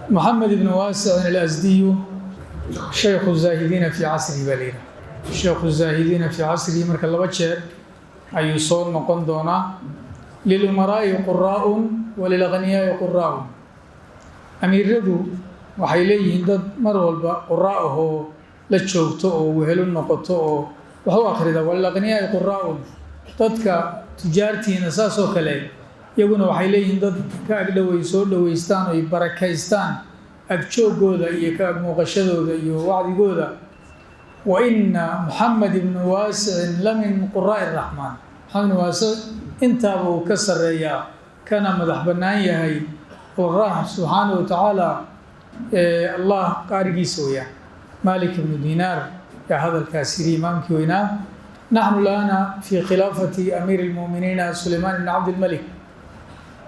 Moxamed ibnu Waasicin Alasdiyu, shaykhu zaahidiina fii casrihi baa la yidhaha, shaykhu zaahidiina fii casrihi. Marka laba jeer ayuu soo noqon doonaa. Lilumaraa'i quraa'un wa lilaghniyaa'i quraa'un. Amiiradu waxay leeyihiin dad mar walba quraa ahoo la joogto oo wehelo noqoto oo wax u akhrida. Walilaghniyaa'i quraa'un, dadka tujaartiina saasoo kale iyaguna waxay leeyihiin dad ka agdhoway, soo dhoweystaan, oy barakaystaan agjooggooda iyo ka agmuuqashadooda iyo wacdigooda. Wa ina Moxamed ibnu Waasicin la min quraa'i Raxmaan. Moxamed ibnu Waasic intaaba uu ka sarreeyaa, kana madax bannaan yahay Allah subxaanahu wa tacaala, Allah qaarigiisa weeyaan. Malik ibnu Dinaar yaa hadalkaas yiri, imaamkii weynaa. Naxnu laana fii khilaafati amiiri lmu'miniina Sulaymaan ibni Cabdilmalik.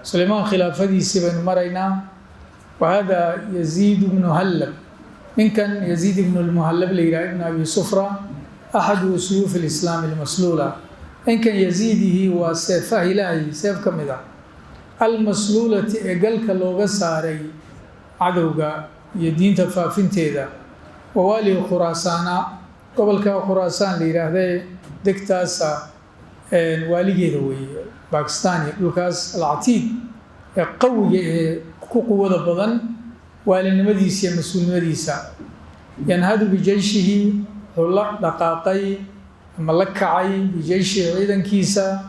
Sulaymaan khilaafadiisii baynu maraynaa. Wa hada Yaziid ibnu Hallab, ninkan Yaziid ibnu Lmuhallab la yidhaha, ibnu Abi Sufra, axadu suyuufi lislaami almasluula. Ninkan Yaziidihii waa seefaha Ilaahay seef ka mid ah, almasluulati ee galka looga saaray cadowga iyo diinta faafinteeda. Wawaali Khuraasaana, gobolka Khuraasaan la yidhaahdee degtaasa waaligeeda weeye, Bakistan iyo dhulkaas, alcatiid ee qawiga ee ku quwada badan waalinimadiisa iyo mas-uulnimadiisa. Yanhadu bijeyshihi, wuxuu la dhaqaaqay ama la kacay, bijeyshihi ciidankiisa,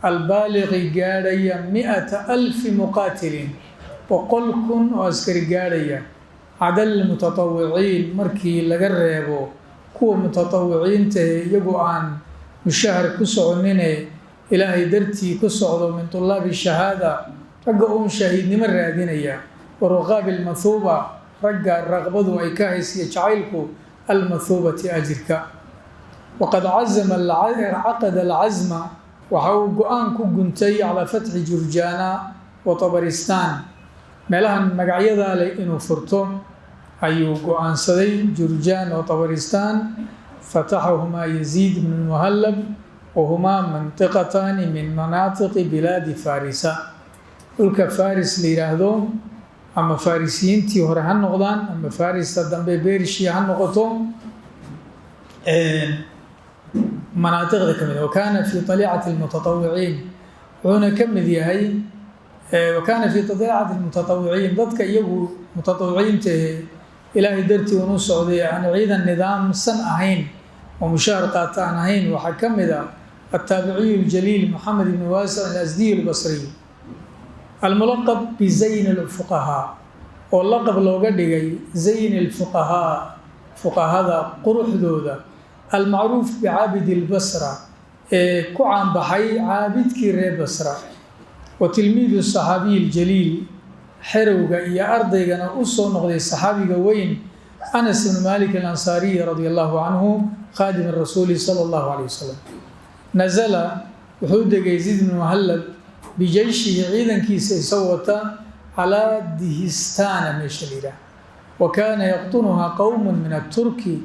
albaaliqi gaadhaya 100,000 muqaatilin, 100,000 oo askari gaadhaya, cada almutatawiciin, markii laga reebo kuwa mutatawiciintahe iyagu aan mushahar ku soconine Ilaahay dartii ku socdo, min tulaabi shahaada, ragga uun shahiidnimo raadinaya, wa ruqaabi almathuuba, ragga raqbadu ay ka haysiya jacaylku, almathuubati ajirka. Waqad cazama, caqada alcazma, waxa uu go-aan ku guntay calaa fatxi Jurjaana wa Tabaristaan, meelahan magacyadaa leh inuu furto ayuu go-aansaday, Jurjaan wa Tabaristaan. Fataxahumaa Yaziid ibnu Muhallab, wahumaa mantiqataani min manaatiqi bilaadi Farisa. Dhulka Faris la yidhaahdo, ama Farisiyiintii hore ha noqdaan ama Farista dambe Bershiya ha noqoto, manaatiqda ka mid. Wa kaana fii aliicati almutatawiciin, wuxuuna ka mid yahay, wa kaana fii aliicati almutatawiciin, dadka iyagu mutatawiciintahe Ilaahay dartii unu socday, aan ciidan nidaamsan ahayn oo mushaahar qaata aan ahayn. Waxaa ka mid ah altaabiciyu aljaliil Moxamed ibn Waasic Alasdiy Albasriy, almulaqab bizayn alfuqahaa, oo laqab looga dhigay zayn alfuqahaa, fuqahada quruxdooda, almacruuf bicaabidi albasra, ee ku caanbaxay caabidkii reer Basra, wa tilmiidu saxaabiyi aljaliil, xerowga iyo ardaygana u soo noqday saxaabiga weyn Anas ibnu Malik Alansaariyi radia allahu canhu, khaadim rasuuli sala allahu alayh wasalam. Nazala, wuxuu degay Yaziid ibnu Muhallab bijeyshihi, ciidankiisa isagoo wata, calaa Dihistaana meesha la yidhaah. Wa kaana yaqtunuhaa qowmun min aturki,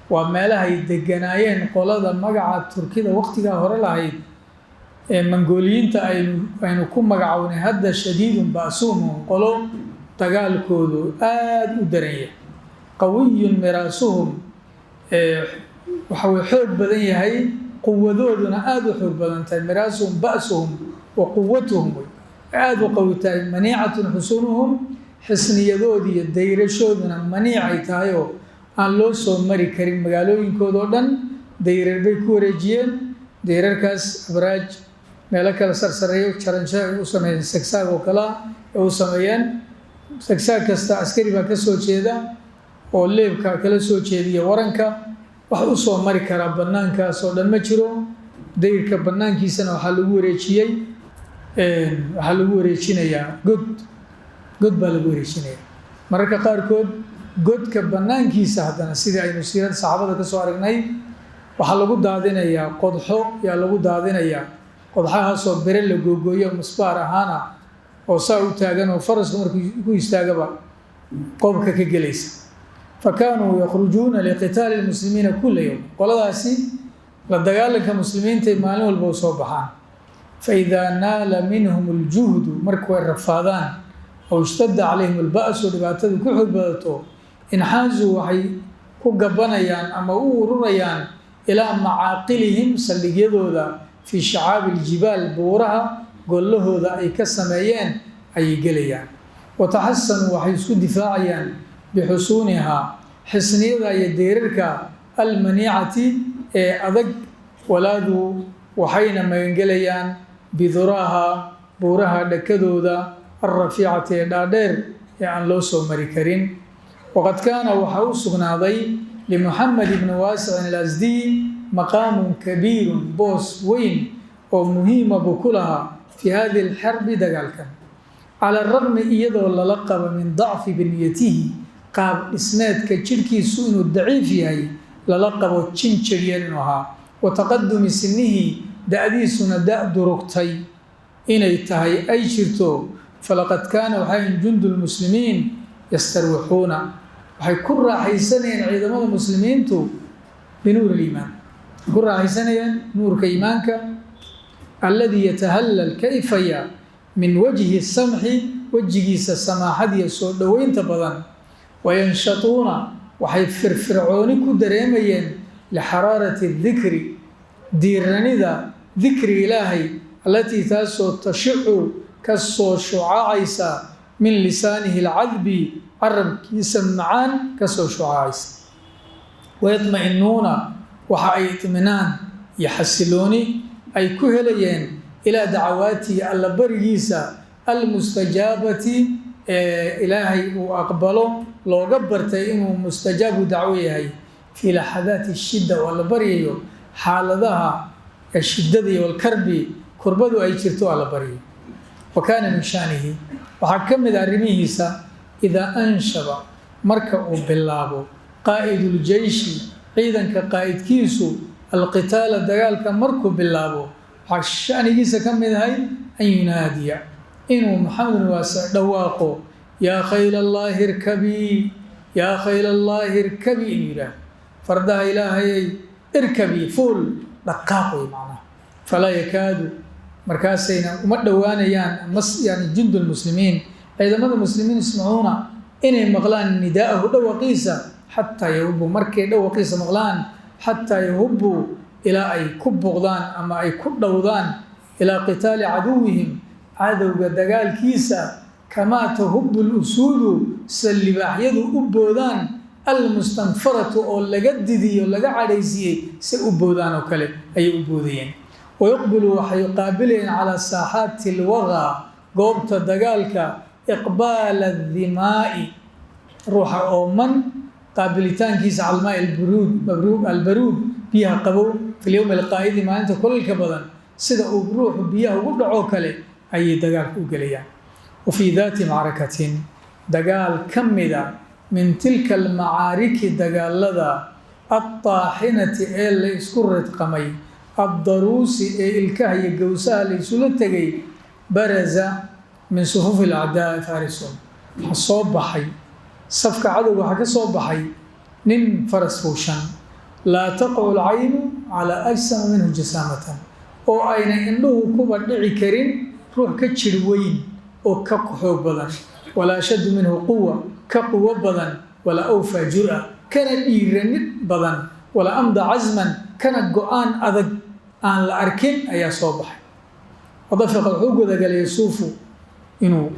waa meelahay deganaayeen qolada magaca Turkida waqtigaa hore lahayd ee Mangooliyiinta aynu ku magacownay hadda. Shadiidun ba'suumhum, qolo dagaalkoodu aada u daran yahay, qawiyun miraasuhum, waxa uu xoog badan yahay, quwadooduna aada u xoog badan tahay. Miraasuhum ba'suhum wa quwatuhum, wey aada u qawi tahay. Maniicatun xusunuhum, xisniyadoodi iyo dayrashooduna maniicay tahay oo aan loo soo mari karin. Magaalooyinkooda oo dhan dayrar bay ku wareejiyeen, dayrarkaas abraaj meelo kala sarsareeyo, jaransho ay u sameeyeen, sagsaag oo kalea ay u sameeyeen. Sagsaag kasta askari baa ka soo jeeda oo leebka kala soo jeediya waranka. Wax u soo mari karaa bannaankaas oo dhan ma jiro. Dayrka bannaankiisana waxaa lagu wareejiyey, waxaa lagu wareejinayaa god, god baa lagu wareejinayaa. Mararka qaarkood godka bannaankiisa haddana, sidii aynu siirada saxaabada ka soo aragnay, waxaa lagu daadinayaa qodxo, yaa lagu daadinayaa qodxahaasoo bere la googooyo, musbaar ahaana oo saa u taagan, oo farasku markuu ku istaagaba qoobka ka gelaysa. Fa kaanuu yakhrujuuna liqitaali lmuslimiina kula yowm, qoladaasi la dagaalanka muslimiintay maalin walba u soo baxaan. Fa idaa naala minhum aljuhdu, markuay rafaadaan Aw ishtadda calayhim alba'su, dhibaatadu ku xoog badato, inxaazuu, waxay ku gabanayaan ama u ururayaan, ilaa macaaqilihim, saldhigyadooda, fii shacaabi aljibaal, buuraha gollahooda ay ka sameeyeen ayay gelayaan. Wataxasanuu, waxay isku difaacayaan, bixusuunihaa, xisniyada iyo deerarka, almaniicati, ee adag. Walaaduu, waxayna magangelayaan, biduraaha, buuraha dhakadooda, alrafiicati, ee dhaadheer ee aan loo soo mari karin. Waqad kaana, waxaa u sugnaaday, limuxamed ibni Waasicin alasdiy maqaamun kabiirun, boos weyn oo muhiima buu ku lahaa, fii hadihi alxarbi, dagaalkan. Cala araqmi, iyadoo lala qabo, min dacfi biniyatihi, qaab dhismeedka jidhkiisu inuu daciif yahay lala qabo, jinjiryan inuu ahaa, wa taqadumi sinihi, da'diisuna da' durugtay inay tahay ay jirto, falaqad kaana, waxay jundu lmuslimiin yastarwixuuna, waxay ku raaxaysanayeen ciidamada muslimiintu, binuuri liimaan, ku raaxaysanayeen nuurka iimaanka, alladii yatahallal, ka ifaya, min wajhi samxi, wejigiisa samaaxadiya soo dhoweynta badan. Wayanshatuuna, waxay firfircooni ku dareemayeen, lixaraarati dikri, diiranida dikriga Ilaahay, allatii, taasoo, tashicu, ka soo shucaacaysa, min lisaanihi alcadbi, carabkiisa macaan ka soo shucaacaysa. Wayadma'inuuna, waxa ay itminaan iyo xasilooni ay ku helayeen, ilaa dacawaatihi, alla barigiisa, almustajaabati, ee Ilaahay uu aqbalo, looga bartay inuu mustajaabu dacwo yahay, fii laxadaati shidda, oo alla baryayo xaaladaha shiddada iyo walkarbi, kurbadu ay jirto alla baryayo. Wa kaana min shanihi, waxaa ka mid a arrimihiisa, idaa anshaba, marka uu bilaabo, qaa'iduljeyshi, ciidanka qaa'idkiisu, alqitaala, dagaalka markuu bilaabo, waxaa shanigiisa ka mid ahay, an yunaadiya, inuu Maxamed bin Waasic dhawaaqo, "Yaa khayl Allaahi irkabii, yaa khayl Allaahi irkabii," inuu yidhaah, "Fardaha Ilaahayay, irkabii, fuul, dhaqaaq," wey macnaha. Falaa yakaadu, markaasayna uma dhowaanayaan, yani jundu lmuslimiin, ciidamada muslimiin, yasmacuuna, inay maqlaan, nidaa'ahu, dhawaqiisa, xataa yahubu, markay dhawaqiisa maqlaan, xataa yahubbuu, ilaa ay ku boqdaan ama ay ku dhowdaan, ilaa qitaali caduwihim, cadowga dagaalkiisa, kamaa tahubu lusuudu, sida libaaxyadu u boodaan, almustanfaratu, oo laga didiyo, laga cadhaysiiyey, say u boodaan oo kale ayay u boodayeen. Wayuqbilu, waxay qaabilayeen, calaa saaxaati alwagaa, goobta dagaalka, iqbaala adimaa'i, ruuxa ooman qaabilitaankiisa, calmaai alburuud albaruud, biyaha qabow, fi lyowmi alqaa'idi, maalinta kulalka badan, sida uu ruuxu biyaha ugu dhacoo kale ayay dagaalka u gelayaan. Wa fii daati macrakatin, dagaal ka mida, min tilka almacaariki, dagaalada, altaaxinati, ee la isku ridqamay, addaruusi, ee ilkaha iyo gowsaha la isula tegay, baraza min sufuufi alacdaa farisun, waxaa soo baxay safka cadowga, waxaa ka soo baxay nin faras fuushan, laa taqacu alcaynu calaa ajsama minhu jasaamatan, oo ayna indhuhu kuba dhici karin ruux ka jir weyn oo ka xoog badan, walaa ashaddu minhu quwa, ka quwo badan, walaa awfaa jur'a, kana dhiiranid badan, walaa amda casman, kana go-aan adag aan la arkin ayaa soo baxay. Wadafiqa, wuxuu gudagalay, yasuufu, inuu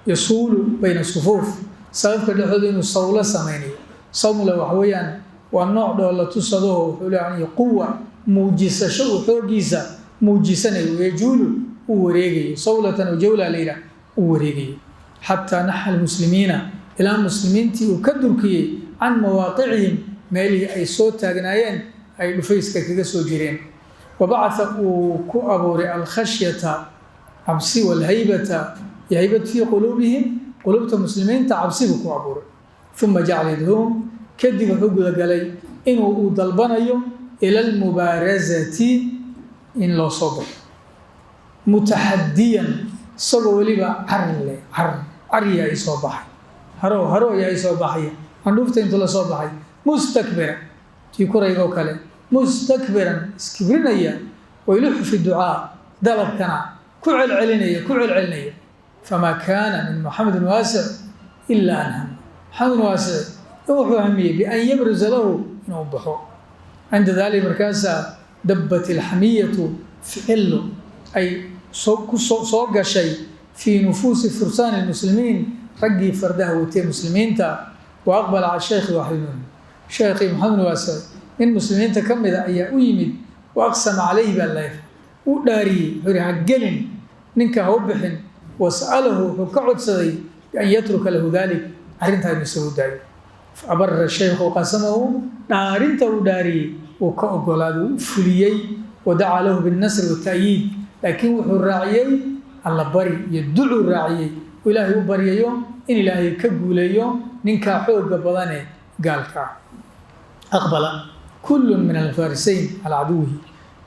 yasuulu, bayna sufuuf, sababka dhexdooda inuu sawlo samaynayo. Sawmula waxa weeyaan waa nooc dhoolla tusadaho, wuxuu leeyahay quwa muujisasho, uu xooggiisa muujisanayo, yajuulu, uu wareegayo, sawlatan oo jawla la yidhaah, uu wareegayo, xataa naxa almuslimiina, ilaa muslimiintii uu ka durkiyey, can mawaaqicihim, meelihii ay soo taagnaayeen, ay dhufayska kaga soo jireen. Wabacatha, uu ku abuuray, alkhashyata, cabsi, walhaybata, iyo haybad, fii quluubihim, quluubta muslimiinta cabsi buu ku abuuray. Uma jacala yadcuuhum, kadib wuxuu gudagalay inuu uu dalbanayo, ila almubaarasati, in loo soo baxo, mutaxadiyan, isagoo weliba carle car carya ay soo baxay, haro haro ayaa ay soo baxaya, candhuufta intuu la soo baxay, mustakbira, tii kuraygoo kale, mustakbiran, iskibrinaya, wayluxu fi ducaa, dalabkana ku celcelinaya, ku celcelinaya. Famaa kaana min Maxamed bin Waasic ilaa an hama. Maxamed bin Waasic in wuxuu hamiyey bian yabruza lahu, inuu baxo. Cinda dalik markaasaa dabbat alxamiyatu, ficillu ay soo gashay, fii nufuusi fursaani lmuslimiin, raggii fardaha watee muslimiinta. Wa aqbala cala sheykhi waaxid minhum, sheekhii Maxamed Waasic nin muslimiinta ka mida ayaa u yimid. Wa aqsama calayhi baa lahay, uu dhaariyey, wuxuu yihi: "Ha gelin ninka, ha u bixin." Wasa'alahu, wuxuu ka codsaday, bian yatruka lahu dalik, arrintaa inuu isagu daayo. Faabara shaykhu qasamahu, dhaarinta uu dhaariyey wuu ka ogolaaday, wuu fuliyey. Wadacaa lahu binnasri wata'yiid, laakiin wuxuu raaciyey alla bari iyo ducuu raaciyey oo Ilaahay u baryayo in Ilaahay ka guuleeyo ninkaa xoogga badane gaalka ah. Aqbala kullun min alfarisayn calaa caduwihi,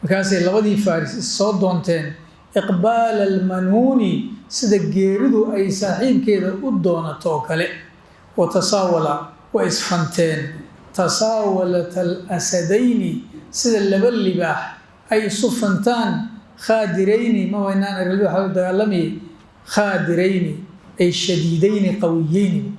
markaasay labadii faris is soo doonteen, iqbaala almanuuni, sida geeridu ay saaxiibkeeda u doonato oo kale. Wa tasaawala, way isfanteen, tasaawalata alasadayni, sida laba libaax ay isu fantaan, khaadirayni, ma waynaan arag waxa u dagaalamayay, khaadirayni ay shadiidayni qawiyeyni.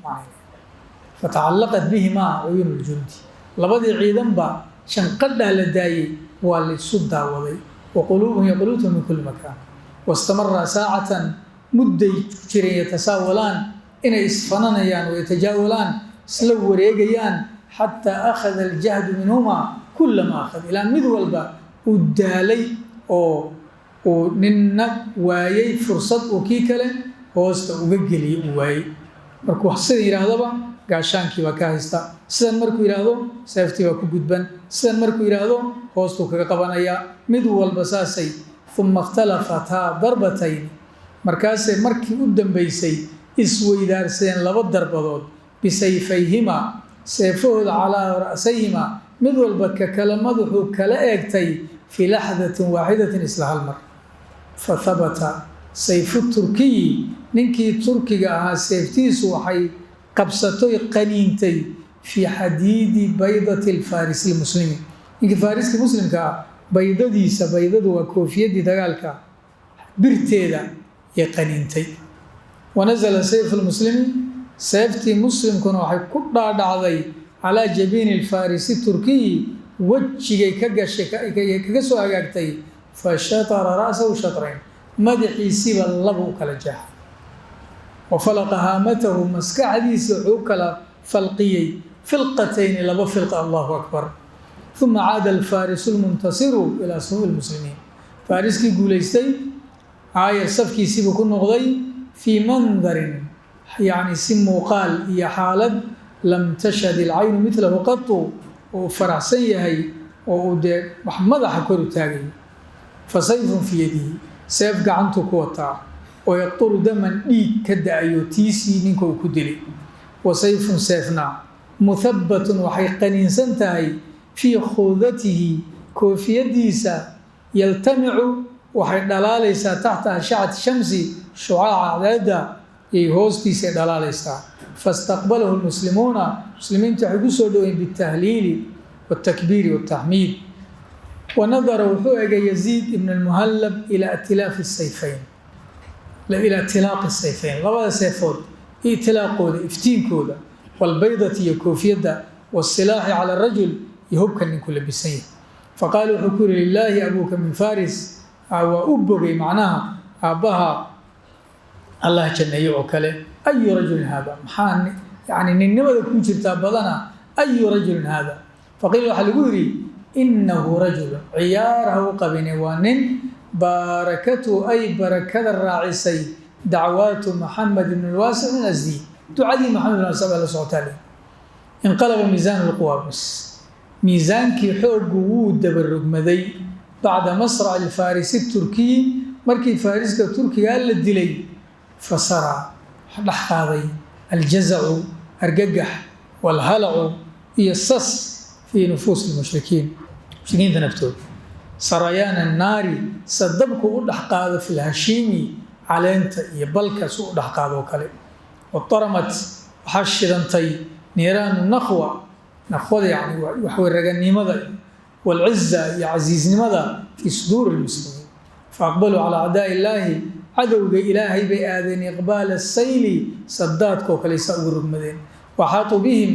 Fatacallaqat bihimaa cuyuunu ljundi, labadii ciidanba shanqadhaa la daayey, waa la isu daawaday. Wa quluubuhum iyo quluubtuhum min kulli makaan. Wastamara saacatan, mudday ku jireen, yatasaawalaan, inay isfananayaan, wayatajaawalaan, isla wareegayaan, xataa akhada aljahdu minhumaa kula ma akhad, ilaa mid walba uu daalay oo uu ninna waayey fursad uu kii kale hoosta uga geliyey uu waayey. Markuu sida yidhaahdaba gaashaankii baa ka haysta, sidan markuu yidhaahdo seeftii baa ku gudban, sidan markuu yidhaahdo hoostuu kaga qabanayaa. Mid walba saasay. Uma ikhtalafataa darbatayn, markaasay markii u dambaysay isweydaarsadeen laba darbadood, bisayfayhimaa, seefahooda, calaa ra'sayhimaa, mid walba ka kale madaxuu kala eegtay, fii laxdatin waaxidatin, isla hal mar. Fa habata sayfu turkiyi, ninkii turkiga ahaa seeftiisu waxay qabsatoy qaniintay, fii xadiidi baydati alfarisi lmuslimi, ninkii faariskii muslimka ah baydadiisa. Baydadu waa koofiyadii dagaalka, birteeda yay qaniintay. Wanasala sayfu lmuslimi, seeftii muslimkuna waxay ku dhaadhacday, calaa jabiini alfarisi turkiyi, wejigay ka gashay, kaga soo hagaagtay. Fa shatara ra'sahu shatrayn, madaxiisiiba laba u kala jeexay. Wa falaqa haamatahu, maskaxdiisii wuxuu u kala falqiyey, filqatayni, laba filqa. Allahu akbar. Uma caada alfaarisu lmuntasiru ilaa sufuufi lmuslimiin, faariskii guulaystay aayar safkiisiibuu ku noqday, fii mandarin, yacni si muuqaal iyo xaalad, lam tashhad ilcaynu midlahu qatu, oo uu faraxsan yahay oo uu dee wax madaxa kor u taagayo. Fa sayfun fii yadihi, seef gacantuu ku wataa oo yaqturu daman, dhiig ka da-ayo, tiisii ninka uu ku dilay. Wa sayfun, seefna, muhabbatun, waxay qaniinsan tahay, fii khudatihi, koofiyadiisa, yaltamicu, waxay dhalaalaysaa, taxta ashacati shamsi, shucaaca cadceedda yay hoostiisay dhalaalaysaa. Fastaqbalahu lmuslimuuna, muslimiintu waxay ku soo dhoweyn, bitahliili waltakbiiri waltaxmiid. Wanadara, wuxuu egay, Yaziid ibn almuhallab ilaa itilaaqi sayfayn, ilaa itilaaqi sayfayn, labada seefood itilaaqooda, iftiinkooda, walbaydati, iyo koofiyadda, wasilaaxi cala arajul, iyo hubka ninku labisan yahay. Faqaala, wuxuu ku yidhi: "Lilaahi abuuka min faris." Waa u bogay, macnaha aabbaha Allah janneeyo oo kale. "Ayu rajulin haada?" Maxaa yani ninnimada ku jirtaa badana. "Ayu rajulin haada?" Faqiila, waxaa lagu yidhi: "Inahu rajulun," ciyaar ha u qabine, waa nin, "baarakatu," ay barakada raacisay, "dacwaatu Maxamed ibn lwaasic alasdi," ducadii Maxamed ibn Waasic baa la socotaa. Le inqalaba miisaan lquwaa, bas miisaankii xooggu wuu dabarogmaday, bacda masraci alfarisi turkiyi, markii faariska turkigaa la dilay. Fasara, waxa dhex qaaday, aljazacu, argagax, walhalacu, iyo sas, fii nufuusi lmushrikiin, mushrikiinta naftooda, sarayaan annaari, sa dabku u dhex qaado, fi lhashiimi, caleenta iyo balka su u dhex qaado oo kale. Wataramat, waxaa shidantay, niiraanu nakhwa, nakhwada yani waxawey raganimada, walciza, iyo casiiznimada, fii suduuri lmuslimiin. Faaqbaluu calaa acdaa'i illaahi. Cadowga Ilaahay bay aadeen, iqbaala sayli, sadaadkoo kale saa ugu rogmadeen. Waxaatuu bihim,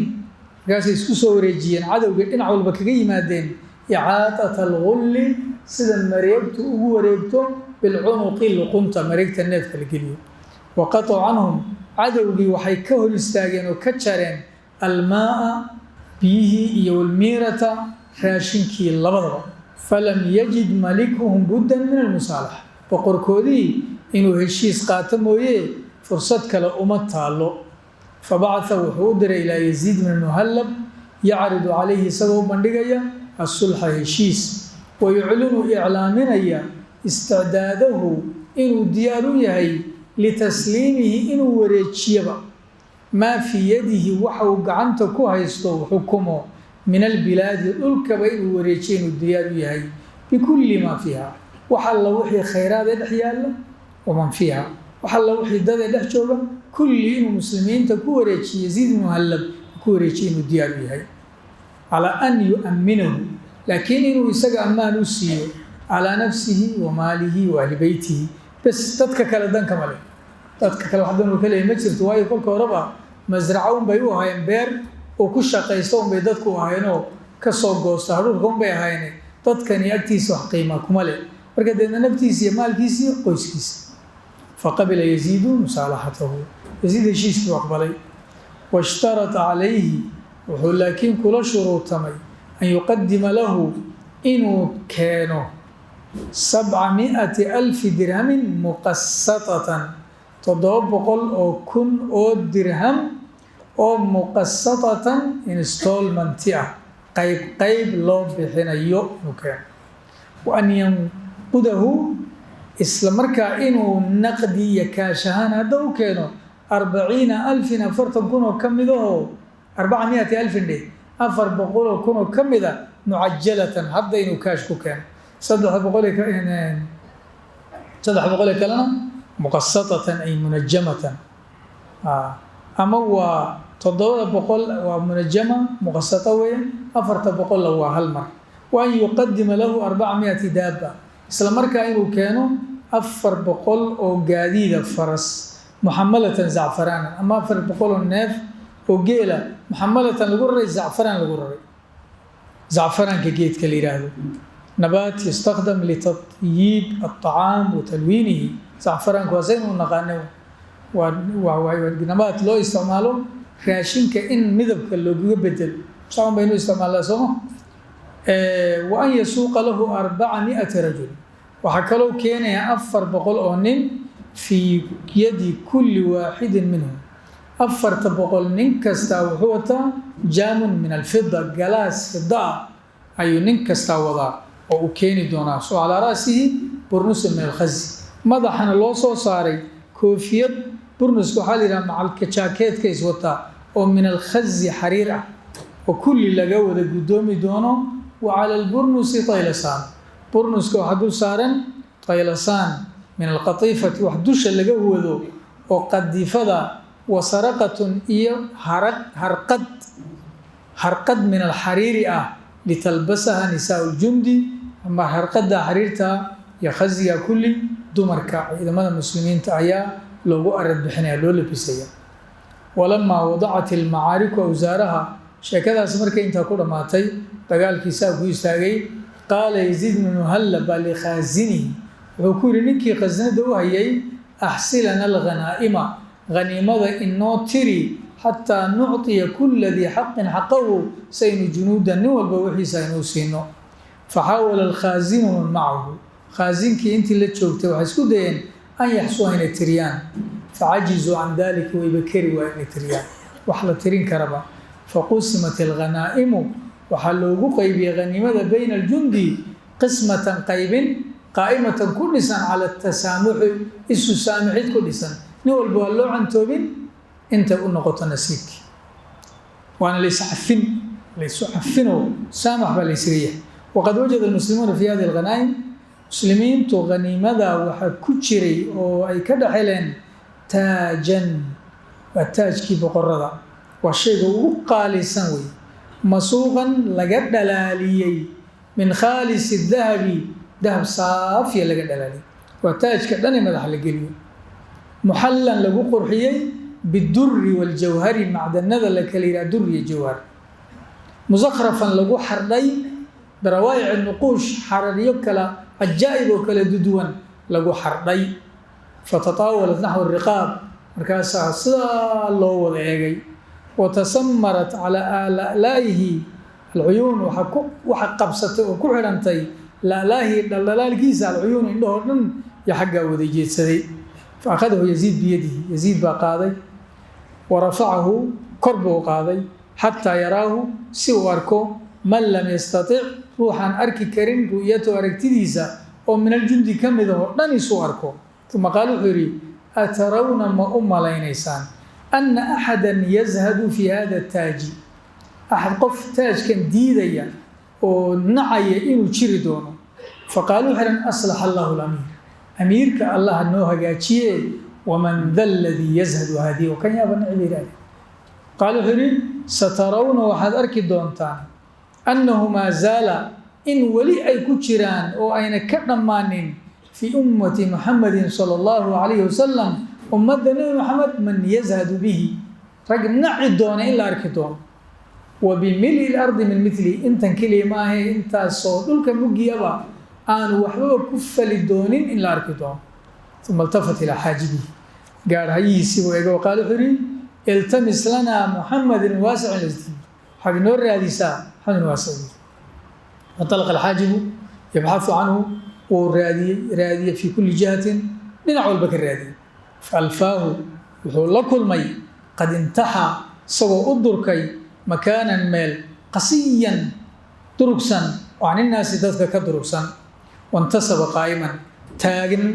markaasay isku soo wareejiyeen cadowga, dhinac walba kaga yimaadeen, ixaatata algulli, sida mareegtu ugu wareegto, bilcunuqi, luqunta mareegta neefka la geliyo. Wa qatacuu canhum, cadowgii waxay ka hor istaageen oo ka jareen, almaaa, biyihii, iyo walmiirata, raashinkii, labadaba. Falam yajid malikuhum buddan min almusaalaxa, boqorkoodii inuu heshiis qaato mooye fursad kale uma taallo. Fabacatha, wuxuu u diray, ilaa Yaziid bn Muhallab, yacridu calayhi, isagoo u bandhigaya, asulxa, heshiis, wa yuclinu, iclaaminaya, isticdaadahu, inuu diyaar u yahay, litasliimihi, inuu wareejiyaba, maa fii yadihi, waxa uu gacanta ku haysto, xukumo, min albilaadi, dhulkaba inuu wareejiyo inuu diyaar u yahay, bikulli maa fiiha, wax alla wixii khayraadee dhex yaalla, waman fiiha, wax alla wixii dadee dhex jooga, kulli inuu muslimiinta ku wareejiyo, Yaziid ibnu Muhallab ku wareejiyo inuu diyaar u yahay, calaa an yu'amminahu, laakiin inuu isaga ammaan u siiyo, calaa nafsihi wa maalihi wa ahli beytihi, bes. Dadka kale danka male, dadka kale wax dan uu ka leeyahy ma jirto, waayo kolka horeba masraco unbay u ahaayeen, beer uu ku shaqaysto unbay dadku u ahaayeenoo kasoo goosta hadhuurka unbay ahaayeen. Dadkani agtiisa wax qiima kuma leh. Marka deedna naftiisa iyo maalkiisa iyo qoyskiisa. Faqabila Yaziidu musaalaxatahu, Yaziid heshiiskii u aqbalay. Washtarata calayhi, wuxuu laakiin kula shuruutamay, an yuqadima lahu, inuu keeno, 700,000 dirhamin muqasatatan, 700,000 oo dirham oo muqasatatan, installment ah, qayb qayb loo bixinayo inuu keeno, wa an yanqudahu, isla markaa inuu naqdi iyo kaash ahaan hadda u keeno, 40,000, 40,000 oo ka midahoo, 400,000 dheh, 400,000 oo ka mida, mucajalatan, hadda inuu kaash ku keeno, 300, 300 ee kalena muqasatatan ay munajamatan, ama waa 700 waa munajama muqasata weeye, 400-la waa hal mar. Wa an yuqadima lahu 400 daaba, isla markaa inuu keeno 400 oo gaadiida, faras, muxamalatan zacfaraanan, ama 400 oo neef oo geela, muxamalatan, lagu raray, zacfaraan lagu raray, zacfaraanka geedka la yidhaahdo, nabaat yustakdam litatyiib alطacaam wa talwiinihi. Zacfaraanku waa saynu u naqaano, waa nabaat loo isticmaalo raashinka in midabka loogaga bedelo, saan baynu isticmaalnaa, sooma? Wa an yasuuqa lahu 400 rajul, waxaa kaloo keenaya 400 oo nin, fii yadi kulli waaxidin minhum, 400 nin kastaa wuxuu wataa, jaamun min alfida, galaas fida ah ayuu nin kastaa wadaa oo uu keeni doonaa. So calaa ra'sihi burnusun min alkhazi, madaxana loo soo saaray koofiyad. Burnuska waxaa la yidhaha macalka jaakeedka iswataa oo min alkhazi, xariir ah, oo kulli laga wada guddoomi doono. Wa cala alburnusi taylasaan, burnuska waxaa dul saaran taylasaan min alqatiifati, wax dusha laga wado oo qadifada, wa saraqatun, iyo haraq, harqad, harqad min alxariiri ah, litalbasaha nisaau ljundi, ama harqada xariirta iyo khasiga kulli dumarka ciidamada muslimiinta ayaa loogu arad bixinaya, loo labisaya. Walamaa wadacat ilmacaariku awsaaraha, sheekadaas markay intaa ku dhammaatay, dagaalkiisaa ku istaagay. Qaala Yaziid bnu Muhallab baa likhaasinihi, wuxuu ku yidhi ninkii khasnada u hayay: "Axsilana alghanaa'ima, haniimada inoo tiri, xataa nucطiya kula dii xaqin xaqahu, saynu junuuda nin walba wixiisa aynuu siino." Faxaawala alkhaasinu man macahu, khaasinkii intii la joogtay waxay isku dayeen, an yaxsuha, inay tiriyaan. Facajizuu can dalika, wayba keri waa inay tiriyaan, wax la tirin karaba. Faqusimat alghanaa'imu, waxaa loogu qaybiyey haniimada, bayna aljundi, qismatan, qaybin, qaa'imatan, ku dhisan, cala tasaamuxi, isu saamixid ku dhisan. Nin walba waa loo cantoobin intay u noqoto nasiibkii, waana layscafin, laysu cafinoo saamax baa laysaga yahay. Waqad wajada almuslimuuna fi hadihi alghanaa'im, muslimiintu haniimada waxaa ku jiray oo ay ka dhex heleen, taajan, waa taajkii boqorada, waa shayga ugu qaalisan wey, masuuqan, laga dhalaaliyey, min khaalisi dahabi, dahab saafiya laga dhalaaliyey. Waa taajka dhan ee madaxa la geliyo, muxallan lagu qurxiyey biduri waljawhari, macdanada la kala yidhaha dur iyo jawhar, musakhrafan lagu xardhay birawaa'ic nuquush, xararyo kala cajaa'ib oo kala duduwan lagu xardhay. Fatataawalat naxwu riqaab, markaasaa sidaa loo wada eegay. Watasamarat calaa la'laa'ihi alcuyuun, waxa qabsatay oo ku xidhantay la'laahi dhaldhalaalkiisa alcuyuun, indhahoo dhan iyo xaggaa wada jeedsaday. Fa akhadahu Yaziid biyadihi, Yaziid baa qaaday. Wa rafacahu, kor buu qaaday, xataa yaraahu, si uu arko, man lam yastatic, ruuxaan arki karin, ru'yatahu, aragtidiisa, oo min aljundi ka mid ahoo dhan isuu arko. Uma qaal, wuxuu yidhi: atarawna, ma u malaynaysaan, ana axadan yazhadu fi hada taaji, axad qof taajkan diidaya oo nacaya inuu jiri doono? Faqaaluu, waxay dhahan: aslaxa Allahu lamiir, amiirka Allaha noo hagaajiye. Waman da aladii yazhadu haadihi, oo kan yaaba naci, bay yidhahdeen. Qaal, wuxuu yidhi: satarawna, waxaad arki doontaan, annahu maa zaala, in weli ay ku jiraan oo ayna ka dhammaanin, fii ummati Muxamadin sala Allahu calayhi wasalam, ummadda Nebi Maxamed, man yazhadu bihi, rag naci doona in la arki doono. Wa bimil'i lardi min milihi, intan keliya ma ahe, intaasoo dhulka mugiyaba aanu waxbaba ku fali doonin in la arki doono. Uma iltafat ilaa xaajibihi, gaarhayihiisii buu eegay. Waqaal, wuxuu yihi: iltamis lanaa Muxamedin Waasic Lasdi, waxaad inoo raadisaa Maxamed Waasic. Fantalaqa alxaajibu yabxathu canhu, wuu raadiyey, raadiyey fii kulli jihatin, dhinac walba ka raadiyey. Faalfaahu, wuxuu la kulmay, qad intaxaa, isagoo u durkay, makaanan, meel, qasiyan, durugsan, oo can innaasi, dadka ka durugsan. Wantasaba qaa'iman, taagan,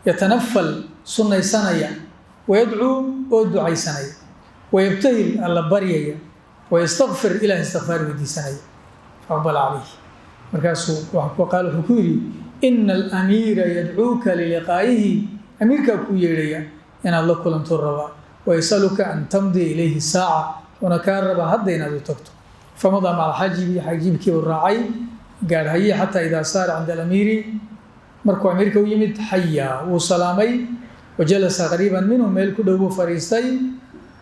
yatanafal, sunnaysanaya, wayadcuu, oo ducaysanaya, wayabtahil, Alla baryaya, wayastakfir, Ilaah istikfaar weydiisanaya. Faaqbala calayh, markaasuu qaal, wuxuu ku yidhi: ina alamiira yadcuuka liliqaa'ihi, amiirkaa kuu yeedhaya, inaad la kulanto rabaa, wayasaluka an tamdiya ilayhi saaca, wuxuuna kaa rabaa hadda inaad u tagto. Famadaa maca alxaajibi, xaajibkii uu raacay gaadhhaye, xataa idaa saara cinda alamiiri, markuu amiirka u yimid, xayaa, wuu salaamay, wajalasa qariiban minhu, meel ku dhow buu fadhiistay.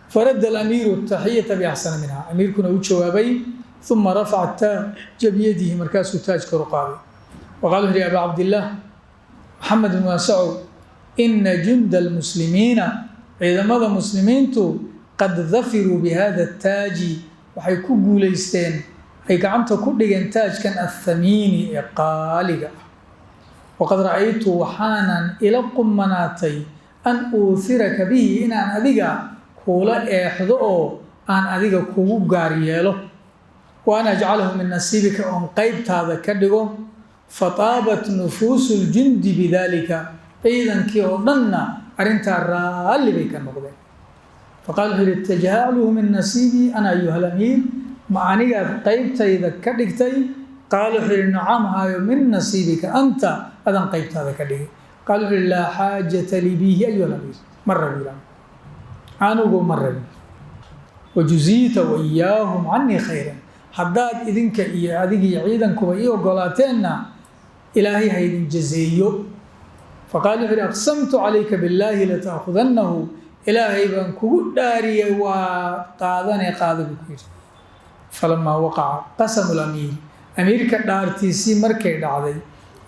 Faradda alamiiru taxiyata biaxsana minha, amiirkuna u jawaabay. Uma rafaca taaja biyadihi, markaasuu taaj kor u qaaday. Waqala, wuxu yhi: abaa Cabdillaah Maxamed bin Waasacow, ina junda almuslimiina, ciidamada muslimiintu, qad dafiruu bihada taaji, waxay ku guulaysteen, ay gacanta ku dhigeen taajkan athamiini ee qaaliga ah. Waqad ra'aytu, waxaanan ila qumanaatay, an uuhiraka bihi, inaan adiga kuula eexdo oo aan adiga kugu gaar yeelo, wa an ajcalahu min nasiibika, oon qeybtaada ka dhigo. Fataabat nufuusu ljundi bidaalika, ciidankii oo dhanna arrintaa raalli bay ka noqdeen. Faqala, wuxuu yihi: tajcaluhu min nasiibii ana, ayuha alamiir, ma anigaad qeybtayda ka dhigtay? Qaala, wuxuu yihi: nacam, haayo, min nasiibika anta, adaan qeybtaada ka dhigay. Qaala, wuxuu yihi: laa xaajata lii bihi, ayuha alamiir, ma rabi, anigu ma rabi. Wajuziita waiyaahum canii khayran, haddaad idinka iyo adigiyo ciidankuba ii ogolaateenna, Ilaahay ha idin jazeeyo. Faqaala, wuxu uhi: aqsamtu calayka billaahi lata'khudannahu, Ilaahay baan kugu dhaariyay, waa qaadane, qaada, buu ku yidhi. Falamaa waqaca qasamu lamiiri, amiirka dhaartiisii markay dhacday,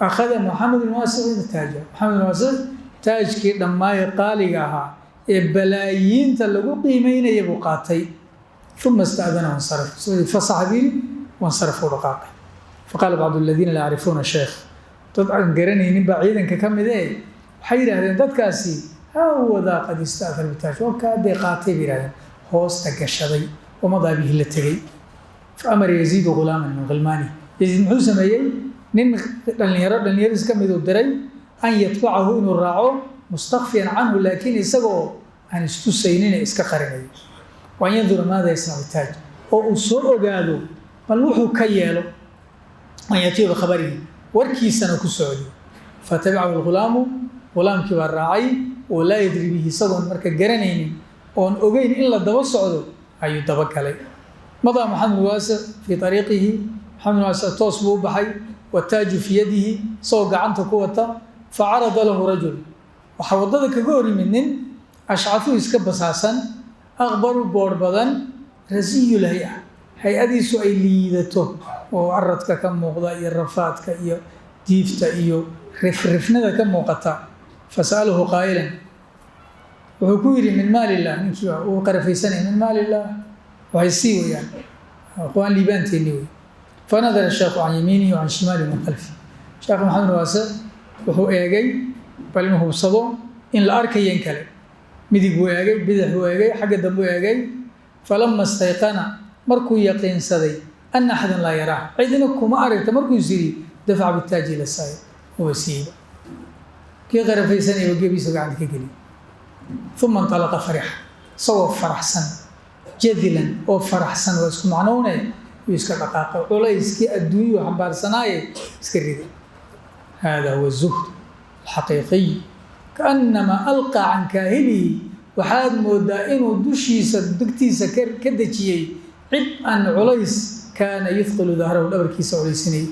akhada Maxamed bin Waasic taaja, Maxamed bin Waasic taajkii dhammaaye qaaliga ahaa ee balaayiinta lagu qiimeynaya buu qaatay. Uma ista'dana wansaraf, fasaxa buu yidhi, wansaraf, uu dhaqaaqay. Faqaala bacdu aladiina laa yacrifuuna sheekh, dad aan garanaynin baa ciidanka ka mid ee waxay yidhaahdeen dadkaasi: hawadaa qad ista'thara bitaaj, waa kaadee qaatay, bay yidhahdeen, hoosta gashaday, wamadaa bihi, la tegey. Faamara Yaziidu ghulaaman min ghilmaani, Yaziid muxuu sameeyey? Nin dhalinyaro dhalinyaradiis ka miduu diray, an yatbacahu, inuu raaco, mustakfiyan canhu, laakiin isagoo aan istusaynin ee iska qarinayo, wa an yandura maada yasnacu taaj, oo uu soo ogaado bal wuxuu ka yeelo, an yatiya bikhabarihi, warkiisana ku socdiyo. Fatabicahu alghulaamu, ghulaamkii baa raacay, oo laa yadri bihi, isagoon marka garanaynin oon ogeyn in la daba socdo ayuu dabagalay. Madaa Maxamed Waasic fii ariiqihi, Maxamed Waasic toos buu u baxay, wataaju fii yadihi, isagoo gacanta ku wata. Facarada lahu rajul, waxaa waddada kaga hor yimid nin ashcafu iska basaasan, aqbaru boodh badan, rasiyul hay-a, hay-adiisu ay liidato oo aradka ka muuqda iyo rafaadka iyo diifta iyo rifrifnada ka muuqata. Fasa'alahu qaa'ilan, wuxuu ku yidhi min maalillaah, ninkii uu qarafaysanaya, min maalillaah, waxay sii weyaan qwaan liibaanteenni wey. Fanadara sheekhu can yamiinihi wa can shimaalihi min khalfi. Sheekh Maxamed Waase wuxuu eegay bal inuu hubsado in la arkayo in kale. Midig buu eegay, bidix buu eegay, xagga dambe u eegay. Falama stayqana, markuu yaqiinsaday, ana axadan laa yaraah, cidna kuma aragta markuu is yidhi, dafaca bitaaji ila saa'il, uba siiba kii qarafaysanayaba gebiisa gacanta ka geliy. Uma intalaqa farixa, isagoo faraxsan, jadilan oo faraxsan, waa isku macnoune, yuu iska dhaqaaqay, culayskii adduunyuu xambaarsanaaye iska riday. Hada huwa zuhd alxaqiiqiy. Kaannamaa alqaa can kaahilihi, waxaad moodaa inuu dushiisa dugtiisa ka dejiyey cib-an, culays, kaana yuthqilu dahrahu, dhabarkiisa culaysinayay.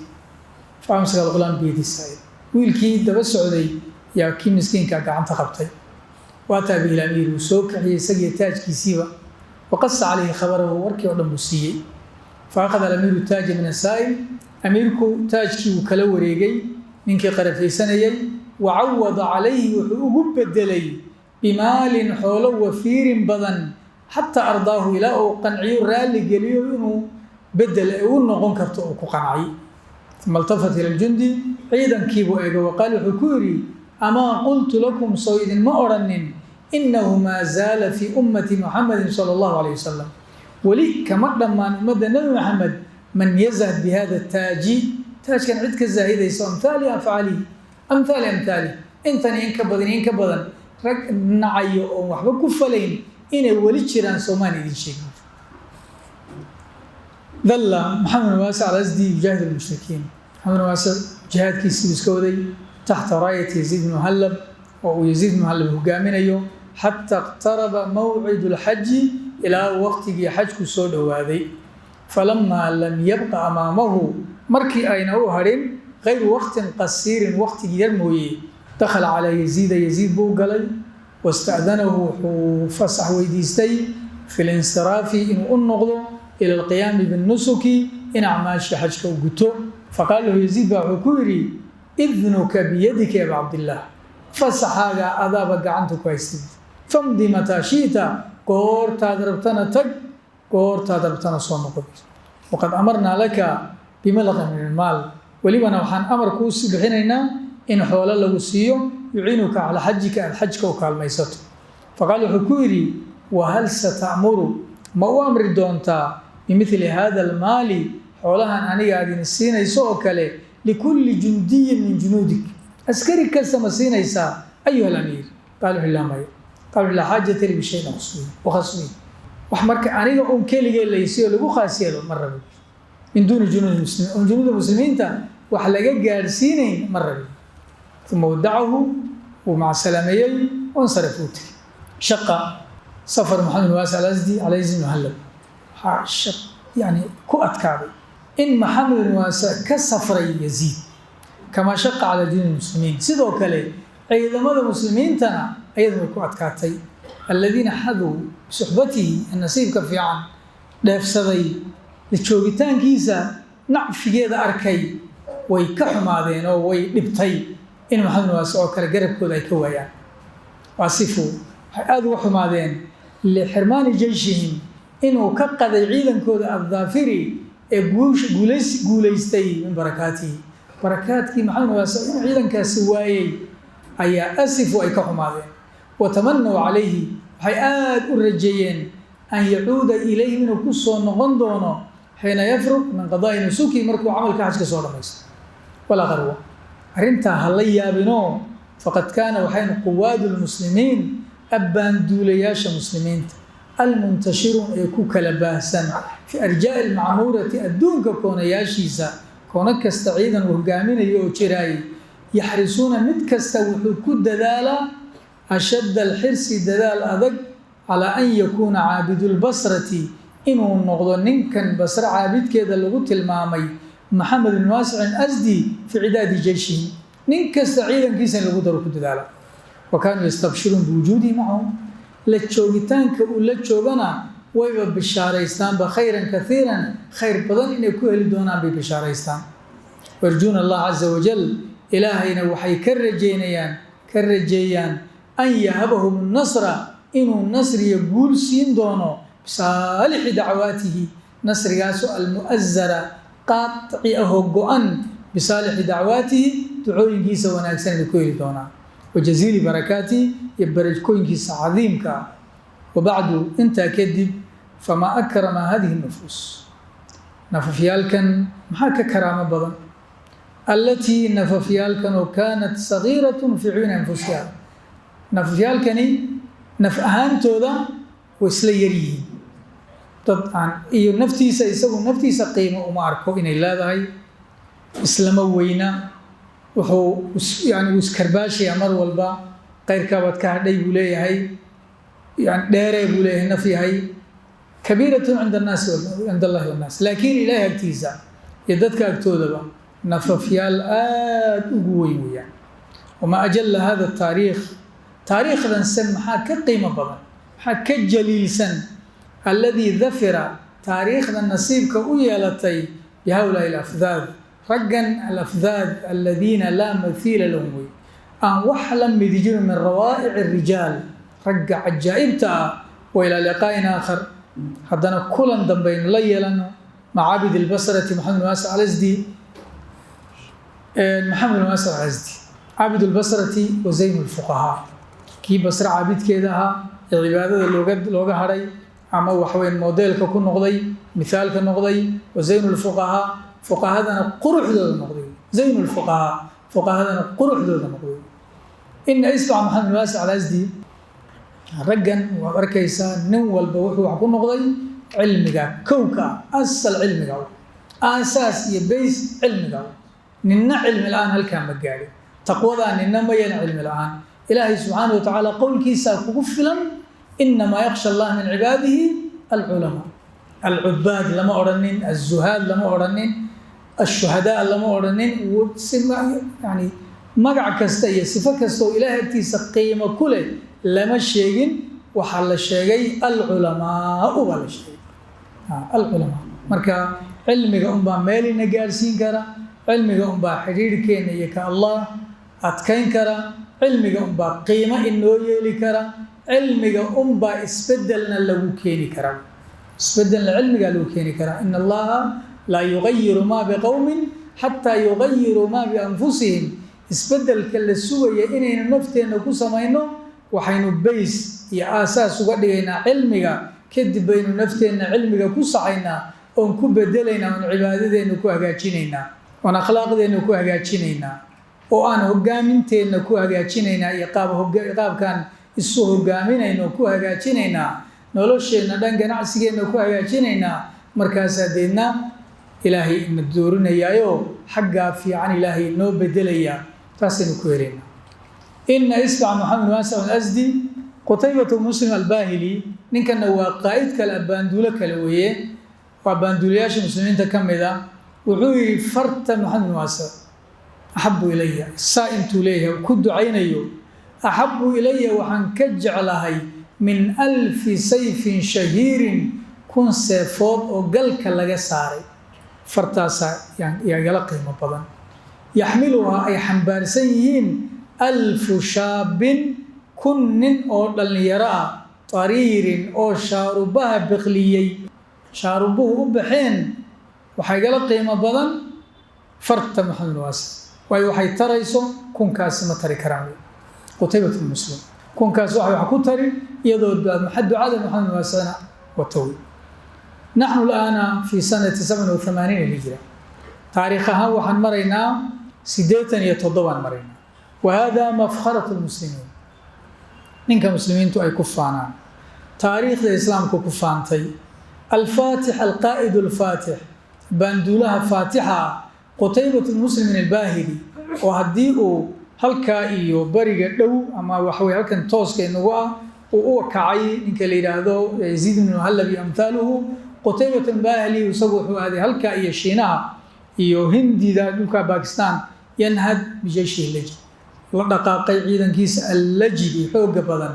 Fa amsaka alghulaam biyadi saa'il, wiilkii daba socday yaa kii miskiinka gacanta qabtay. Waataa bihi amiir, wuu soo kaxiyey isagiyo taajkiisiiba. Waqasa calayhi khabarahu, warkii oo dhan buu siiyey. Fa akhada alamiiru taaja min asaa'il, amiirku taajkii wuu kala wareegay ninkii qarafaysanayay. Wa cawada calayhi, wuxuu ugu bedelay, bimaalin, xoolo, wafiirin, badan, xataa ardaahu, ilaa uu qanciyo, raalli geliyo inuu bedel ay u noqon karto uu ku qancay. Uma iltafat ila aljundi, ciidankiibuu eegay, waqaal, wuxuu ku yidhi: amaa qultu lakum, soo idinma odhanin, inahu maa zaala fii ummati Muxamedin sala allahu alayh wasalam, weli kama dhammaan ummadda Nebi Maxamed, man yazhad bi hada taaji, taajkan cid ka zaahidaysa, amhaali afcaalihi, amhaali amhaali, intan in ka badan, in ka badan, rag nacayo oon waxba ku falayn inay weli jiraan, soomaan idin sheegin? Dalla Maxamed Waasic Alasdi yujaahid almushrikiin. Maxamed Waasic jihaadkiisii buu iska waday taxta raayati Yaziid bn Muhallab, oo uu Yaziid bn Muhallab hogaaminayo, xata iqtaraba mawcidu lxaji, ilaa waqtigii xajku soo dhowaaday. Falamaa lam yabqa amaamahu, markii ayna u hadhin, gayru waqtin qasiirin, waqtigii yar mooye, dakhala calaa Yaziida, Yaziid buu galay. Wasta'danahu, wuxuu fasax weydiistay, fi linsiraafi, inuu u noqdo, ila alqiyaami binnusuki, in acmaashii xajka u guto. Faqaala lahu Yaziid baa wuxuu ku yidhi: idnuka biyadika ya aba Cabdillaah, fasaxaaga adaaba gacanta ku haystid, famdi mataa shi'ta, goortaad rabtana tag, goortaad rabtana soo noqo. Waqad amarnaa laka bimalaqin min almaal, welibana waxaan amar kuu bixinaynaa in xoolo lagu siiyo, yuciinuka calaa xajika, aad xajka u kaalmaysato. Faqaal, wuxuu ku yidhi: wahal sata'muru, ma u amri doontaa, bimithli hada almaali, xoolahan aniga aad idin siinayso oo kale, likulli jundiyin min junuudik, askari kasta ma siinaysaa, ayuha alamiir? Qaal, wuxuu laa, maya. Qaal, wuxuu laa xaajata li bishayin ukhasbi, wax marka aniga un keligee laysiyo lagu khaas yeelo ma rabin, min duuni junuudi muslimiin, un junuuda muslimiinta wax laga gaadhsiinayn ma rabin. Uma wadacahu, wuu macsalameeyey, wansaraf, uu tegey. Shaqa safar Maxamed Waasi Alasdi cala Yaziid Muhallab, waxaa shaq yani ku adkaaday in Maxamed bin Waasi ka safray Yaziid, kamaa shaqa calaa junuudi muslimiin, sidoo kale ciidamada muslimiintana ayaduna way ku adkaatay, aladiina xaduu bisuxbatihi, nasiibka fiican dheefsaday la joogitaankiisa, nacfigeeda arkay, way ka xumaadeen oo way dhibtay in Maxamed bin Waasi oo kale garabkooda ay ka waayaan. Waasifu, waxay aada uga xumaadeen, lixirmaani jeyshihim, inuu ka qaday ciidankooda, addaafiri, ee guulaystay, min barakaatihi, barakaadkii Maxamed Waasi inuu ciidankaasi waayey ayaa asifu, ay ka xumaadeen. Watamanaw calayhi, waxay aada u rajeeyeen, an yacuuda ilayhim, inuu ku soo noqon doono, xiina yafruq min qadaa'i nusuki, markuu camalka xajka soo dhamaysto. Walaa qarwa, arrintaa ha la yaabinoo, faqad kaana, waxaynu quwaadu lmuslimiin, abbaanduulayaasha muslimiinta, almuntashiruun, ee ku kala baahsan, fi arjaa'i almacmuurati, adduunka koonayaashiisa, koono kasta ciidan uu hogaaminayo oo jiraayay, yaxrisuuna, mid kasta wuxuu ku dadaalaa, ashadda alxirsi, dadaal adag, calaa an yakuuna caabidulbasrati, inuu noqdo ninkan basre caabidkeeda lagu tilmaamay, Maxamed bin Waasicin Asdi, fi cidaadi jeyshihim, Nin kasta ciidankiisa in lagu daro ku dadaala. Wa kaanuu yastabshiruun biwujuudihi macahum, la joogitaanka uu la joogana wayba bishaaraystaanba, khayran kaiiran, khayr badan inay ku heli doonaan bay bishaaraystaan. Warjuuna Allah caza wajal, ilaahayna waxay ka rajeynayaan, ka rajeeyaan, an yahabahum nasra, inuu nasriya guul siin doono, bisaalixi dacwaatihi, nasrigaasoo almu'azara, qaaci ahoo go-an, bisaalixi dacwaatihi, ducooyinkiisa wanaagsan inay ku heli doonaan, wa jaziili barakaatihi, iyo barakooyinkiisa cadiimka ah. Wabacdu, intaa kadib, famaa akrama hadihi nufuus, nafafyaalkan maxaa ka karaamo badan, allatii, nafafyaalkan oo kaanat sagiiratun fii cuyuuni anfusiha, nafafyaalkani naf ahaantooda way isla yaryihiin, dad aan iyo naftiisa, isagu naftiisa qiimo uma arko inay leedahay, islama weyna, wuxuu yani uu iskarbaashayaa mar walba. Qayrkaabaad ka hadhay buu leeyahay, yani dheeree buu leeyahay, naf yahay. Kabiiratun cinda annaasi, cinda allahi wannaas, laakiin ilaahay agtiisa iyo dadka agtoodaba nafafyaal aada ugu weyn weeyaan. Wamaa ajalla hada taariikh, taariikhdan se maxaa ka qiimo badan, maxaa ka jaliilsan, alladii dafira, taariikhda nasiibka u yeelatay, bihaulaai alafdaad, raggan alafdaad aladiina laa mathiila lahum, wey aan wax la midi jirin, min rawaa'ic arijaal, ragga cajaa'ibta ah. Wa ilaa liqaa'in aakhar, haddana kulan dambaynu la yeelano, macaabid albasrati Maxamed waasic alasdi, Maxamed waasic alasdi, caabid albasrati wa zayn lfuqahaa, kii Basre caabidkeeda ahaa ee cibaadada looga hadhay ama waxweyn modeelka ku noqday, mithaalka noqday, wa zayn lfuqahaa, fuqahadana quruxdooda noqday, zayn lfuqahaa, fuqahadana quruxdooda noqday. Ina isbac Maxamed waasic alasdi, raggan waad arkaysaa, nin walba wuxuu wax ku noqday cilmiga kowka ah, asal cilmiga, aasaas iyo bays cilmiga. Ninna cilmi la-aan halkaa ma gaadhin, taqwadaa ninna ma yeelin cilmi la-aan. Ilaahay subxaana wa tacaala qowlkiisaa kugu filan: inamaa yaksha allah min cibaadihi alculamaa. Alcubaad lama odhanin, azuhaad lama odhanin, ashuhadaa lama odhanin. Yani magac kasta iyo sifo kasta oo ilaahay agtiisa qiimo ku leh lama sheegin, waxaa la sheegay alculamaau baa la sheegay, alculamaa. Marka cilmiga unbaa meelina gaadhsiin kara, cilmiga unbaa xidhiidhkeenna iyo ka Allah adkayn kara, cilmiga unbaa qiimo inoo yeeli kara, cilmiga unbaa isbedelna lagu keeni karaa, isbedelna cilmigaa lagu keeni karaa. Ina allaha laa yugayiru maa biqowmin xataa yugayiruu maa bianfusihim. Isbedelka la sugaya inaynu nafteenna ku samayno, waxaynu bays iyo aasaas uga dhigaynaa cilmiga. Kadib baynu nafteenna cilmiga ku saxaynaa oon ku bedelaynaa, oon cibaadadeenna ku hagaajinaynaa, oon akhlaaqdeenna ku hagaajinaynaa, oo aan hogaaminteenna ku hagaajinaynaa, iyo qaabkaan isu hogaaminayno ku hagaajinaynaa, nolosheenna dhan, ganacsigeenna ku hagaajinaynaa. Markaasaa deedna ilaahay ina doorinayaayo, xaggaa fiican ilaahay inoo bedelayaa, taasaynu ku helaynaa. Ina isbac Maxamed waasic alasdi, Qutaybatu Muslim Albaahili, ninkanna waa qaa'id kale, baanduulo kale weeye, waa baanduulayaasha muslimiinta ka mid a. Wuxuu yidhi: farta Maxamed waasic axabu ilaya, saa intuu leeyahay ku ducaynayo, axabu ilaya, waxaan ka jeclahay, min 1000 sayfin shahiirin, 1000 seefood oo galka laga saaray, fartaasaa yaa igala qiimo badan, yaxmiluhaa, ay xambaarsan yihiin, 1000 shaabin, 1000 nin oo dhallinyaro ah, tariirin, oo shaarubaha biqliyey, shaarubuhu u baxeen. Waxaa igala qiimo badan farta Maxamed waasic, waayo waxay tarayso kunkaasi ma tari karaan. Qutaybat Muslim, kunkaas waxay wax ku tari iyadoo ducada Maxamed waasicna watawi. Naxnu alaana fi sanati 87 hijra, taariikh ahaan waxaan maraynaa 87-aan maraynaa. Wa hada mafkharatu lmuslimiin, ninka muslimiintu ay ku faanaan, taariikhda islaamku ku faantay, alfaatix, alqaa'id alfaatix, baanduulaha faatixa ah, Qutaybat Muslimin Albaahili, oo haddii uu halkaa iyo bariga dhow ama waxaweye halkan tooska inagu ah uu u kacay ninka la yidhaahdo Yaziid ibnu Muhallab iyo amthaaluhu, Qutaybat Albaahili isagu wuxuu aaday halkaa iyo Shiinaha iyo Hindida, dhulka Bakistan. Yanhad bijeyshihi lajid, la dhaqaaqay ciidankiisa allajidi xooga badan,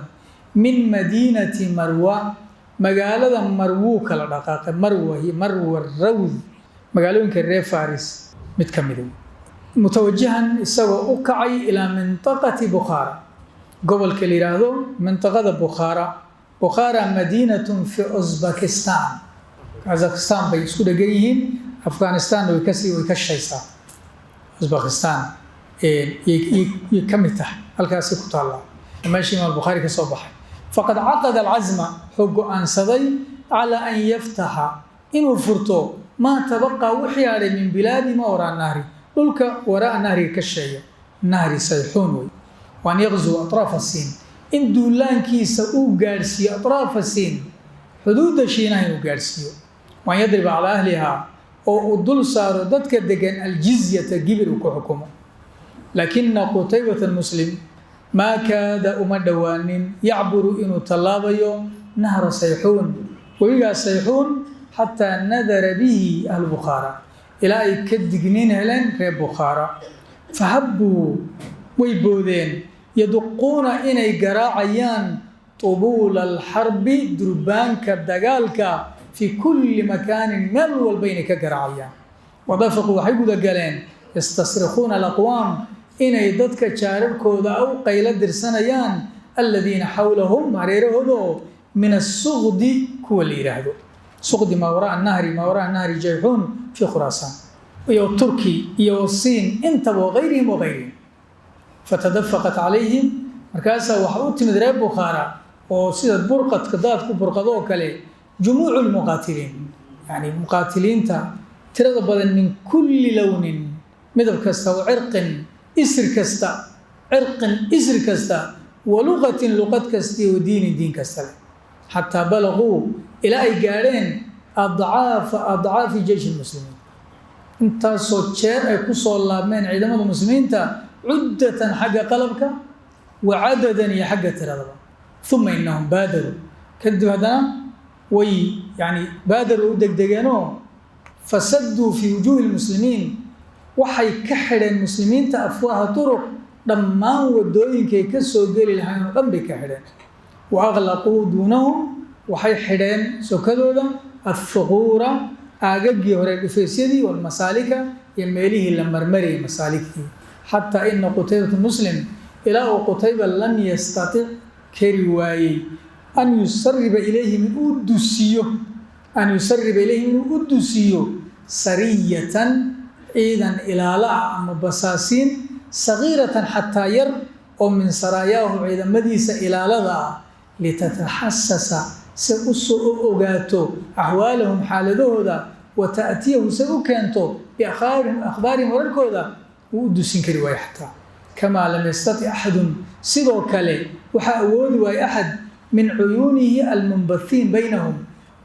min madiinati Marwa, magaalada Marwuu kala dhaqaaqay. Marwa Marwa Rawd, magaalooyinka reer Faris mid ka mida. Mutawajihan, isagoo u kacay, ilaa mintaqati Bukhaara, gobolka la yidhaahdo mintaqada Bukhaara. Bukhaara madiinatun fi Uzbekistan, Kazakhistan bay isku dhegan yihiin, Afghanistanna way kasii way ka shaysaa. Uzbekistan yay ka mid tahay, halkaasay ku taallaa, meesha Imaam Bukhaari ka soo baxay. Faqad caqada alcazma, wuxuu go-aansaday, calaa an yaftaxa, inuu furto, maa tabaqa, wixii hadhay, min bilaadi ma waraa nahri, dhulka waraa nahriga ka sheeya, nahri Sayxuun wey, waan yaqzuwa atraafa Siin, in duulaankiisa uu gaadhsiiyo atraafa Siin, xuduudda Shiinaha inuu gaadhsiiyo, waan yadriba calaa ahlihaa, oo uu dul saaro dadka degan, aljizyata, gibir uu ku xukumo. Laakina Qutaybata Muslim maa kaada, uma dhowaanin, yacburu, inuu tallaabayo, nahra Sayxuun, webigaa Sayxuun, xataa nadara bihi ahlu Bukhaara, ilaa ay ka digniin heleen reer Bukhaara. Fahabbuu, way boodeen, yaduquuna, inay garaacayaan, tubuula alxarbi, durbaanka dagaalka, fii kulli makaanin, meel walba inay ka garaacayaan. Wadafaquu, waxay gudagaleen, yastasrikuuna alaqwaam, inay dadka jaararkooda u qaylo dirsanayaan, aladiina xawlahum, hareerahooda, oo min asugdi kuwa la yidhaahdo suqdi, maa waraa nahri, maa waraa nahri Jayxuun fii Khuraasaan iyo Turki iyo Siin intaba, wagayrihim wagayrihim. Fatadafaqat calayhim, markaasaa waxa u timid reer Bukhaara oo sida burqadka daadku burqado oo kale, jumuucu lmuqaatiliin, yani muqaatiliinta tirada badan, min kulli lownin, midab kasta, wa cirqin, isir kasta, cirqin, isir kasta, wa luqatin, luqad kasta, iyo diinin, diin kasta leh, xataa balaguu, ilaa ay gaadheen, adcaafa adcaafi jeyshi lmuslimiin. Intaasoo jeer ay ku soo laabmeen ciidamada muslimiinta, cuddatan, xagga qalabka, wa cadadan, iyo xagga tiradaba. Uma inahum baadaruu, kadib haddana way yani baadaruu, u degdegeenoo, fasadduu fii wujuuhi lmuslimiin, waxay ka xidheen muslimiinta, afwaaha turuq, dhammaan wadooyinkay ka soo geli lahayn oo dhan bay ka xidheen. Wa aqlaquu duunahum, waxay xidheen sokadooda, athuquura, aagaggii hore, dhufaysyadii, walmasaalika, iyo meelihii la marmariyay, masaaligtii. Xataa ina Qutaybata Muslim, ilaa uu Qutayba, lam yastatic, kari waayey, an yusariba ilayhim, inuu dusiyo, an yusariba ilayhim, inuu u dusiyo, sariyatan, ciidan ilaala ah ama basaasiin, sagiiratan, xataa yar, oo min saraayaahu, ciidamadiisa ilaalada ah, litataxasasa, si usoo u ogaato, axwaalahum, xaaladahooda, wa ta'tiyahu, se u keento, biakhbaarihim, akhbaarihim, wararkooda, wuu u dusin kari waaye. Xataa kamaa lam yastatic axadun, sidoo kale waxaa awoodi waayey, axad min cuyuunihi almunbathiin baynahum,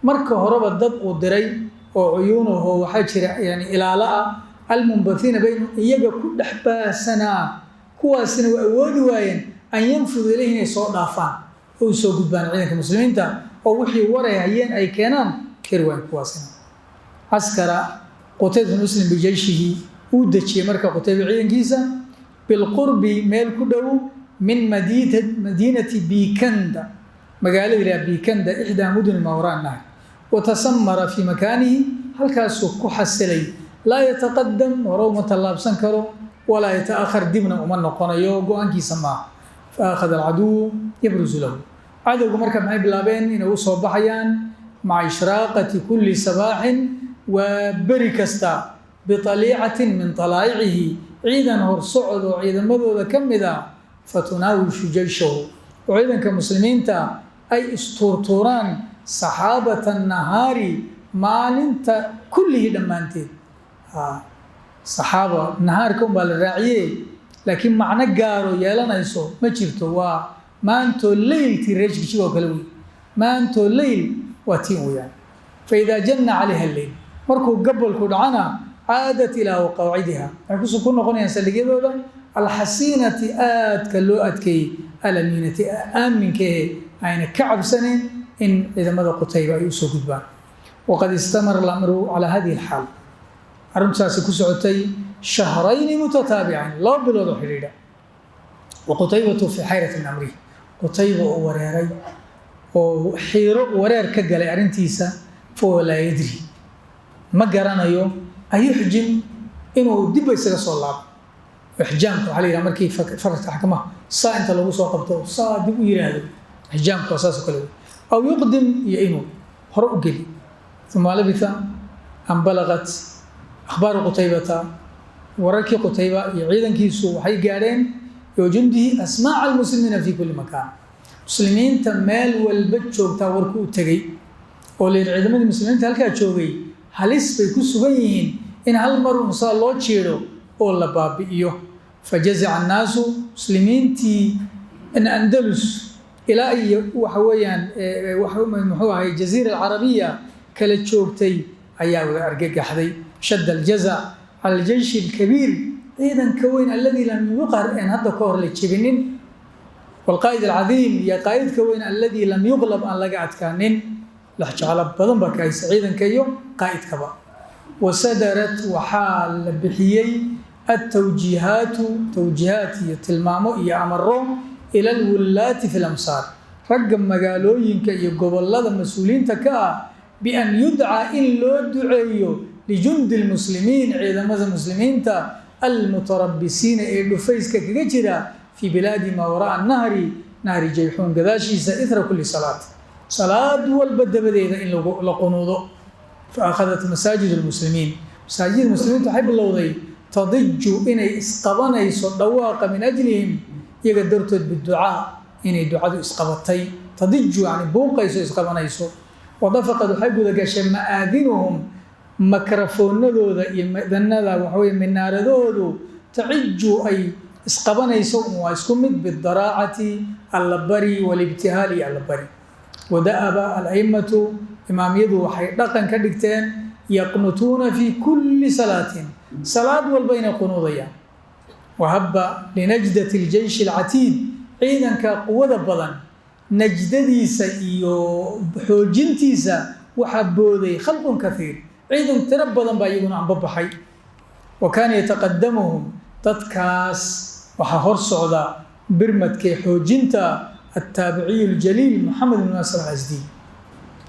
marka horeba dad uu diray oo cuyuunaho waxaa jira, yani ilaalo ah, almunbathiina baynahum, iyaga ku dhex baasanaa, kuwaasina waa awoodi waayeen, an yanfudu ilayhi, inay soo dhaafaan oo u soo gudbaan ciidanka muslimiinta oo wixii waray hayeen ay keenaan kari waayeen kuwaasina. Caskara Qutayba Muslim bijeyshihi, uu dejiyey marka Qutayba ciidankiisa, bilqurbi, meel ku dhow, min madiinati Bikanda, magaalada ilaha Bikanda, ixdaa muduni maa waraa nahr. Watasamara fii makaanihi, halkaasuu ku xasilay. Laa yataqadam, hore uma tallaabsan karo, walaa yata'akhar, dibna uma noqonayo, go-aankiisa maaha. Fa akhada alcaduwu yabruzu lahu, cadowga marka maxay bilaabeen? Inay u soo baxayaan, maca ishraaqati kulli sabaaxin, waa beri kasta, bialiicatin min talaa'icihi, ciidan horsocod oo ciidamadooda ka mid ah, fatunaawishu jeyshahu, oo ciidanka muslimiinta ay istuurtuuraan, saxaabata nahaari, maalinta kullihii, dhammaanteed. Saxaaba nahaarka unbaa la raaciye, laakiin macno gaaro yeelanayso ma jirto. Waa maantoo leyltii reer Jigjig oo kale wey, maantoo leyl waa tiin weyaan. Fa idaa janna calayha alleyl, markuu gabolku dhacana, caadat ilaa qawaacidiha, waxay kusoo ku noqonayaan saldhigyadooda, alxasiinati, aadka loo adkeeyey, alamiinati, aaminkahe ayna ka cabsanayn in ciidamada Qutayba ay usoo gudbaan. Waqad istamara alamru calaa hadihi alxaal. Arrintaasi ku socotay shahrayni mutataabicayn, 2 bilood oo xidhiidha. Wa Qutaybatu fii xayrati min amrihi, Qutayba oo wareeray oo xiiro wareer ka galay arrintiisa. Fahuwa laa yadri, ma garanayo, ayuxjim, inuu dibba isaga soo laabo. Ixjaamka waxaa la yidhaha markii farka xakamaha saa inta lagu soo qabto saa dib u yidhaahdo, ixjaamka waa saas oo kale wey. Aw yuqdim, iyo inuu hore u geli. Uma labitha an balagat akhbaaru Qutaybata, wararkii Qutayba iyo ciidankiisu waxay gaadheen, iyo jundihi, asmaaca almuslimiina fi kulli makaan, muslimiinta meel walba joogtaa warku u tegey oo la yidhi ciidamadii muslimiinta halkaa joogay halis bay ku sugan yihiin in hal mar un saa loo jiidho oo la baabi'iyo. Fajazica annaasu, muslimiintii in Andalus ilaa iyo waxa weeyaan muxuu ahay Jaziira Alcarabiya kala joogtay ayaa wada argagaxday. Shadda aljazac cala aljeyshi alkabiir, ciidanka weyn, alladii lam yuqhar, een hadda ka hor la jebinin, waalqaa'id alcadiim, iyo qaa'idka weyn, alladii lam yuqlab, aan laga adkaanin. Lexjeclo badan baa ka haysa ciidanka iyo qaa'idkaba. Wasadarat, waxaa la bixiyey, altawjiihaatu, tawjiihaat iyo tilmaamo iyo amaro, ila alwullaati fi lamsaar, ragga magaalooyinka iyo gobollada mas-uuliyiinta ka ah, bian yudcaa, in loo duceeyo, lijundi lmuslimiin, ciidamada muslimiinta, almutarabisiina, ee dhufayska kaga jira, fii bilaadi maa wara'a nahri, nahri Jayxuun gadaashiisa, ithra kulli salaat, salaad walba dabadeeda in la qunuudo. Fa akhadat masaajid lmuslimiin, masaajida muslimiinta waxay bilowday, tadiju, inay isqabanayso dhawaaqa, min ajlihim, iyaga dartood, biducaa, inay ducadu isqabatay, tadiju yani buuqayso, isqabanayso. Wadafaqad, waxay gudagashay, ma'aadinuhum, makrafoonadooda iyo madanada waxaweye minaaradahoodu, taciju, ay isqabanayso, waa isku mid, bidaraacati, allabari, walibtihaal, iyo allabari. Wada'aba ala'immatu, imaamyadu waxay dhaqan ka dhigteen, yaqnutuuna fii kulli salaatin, salaad walba inay qunuudayaan. Wahaba linajdati aljeyshi alcatiid, ciidanka quwada badan najdadiisa iyo xoojintiisa waxaa booday khalqun kathiir, ciidan tiro badan baa iyaguna anbabaxay. Wa kaana yataqadamuhum, dadkaas waxaa hor socda birmadkee xoojinta, altaabiciyu aljaliil Moxamed ibn Nasr alasdiy.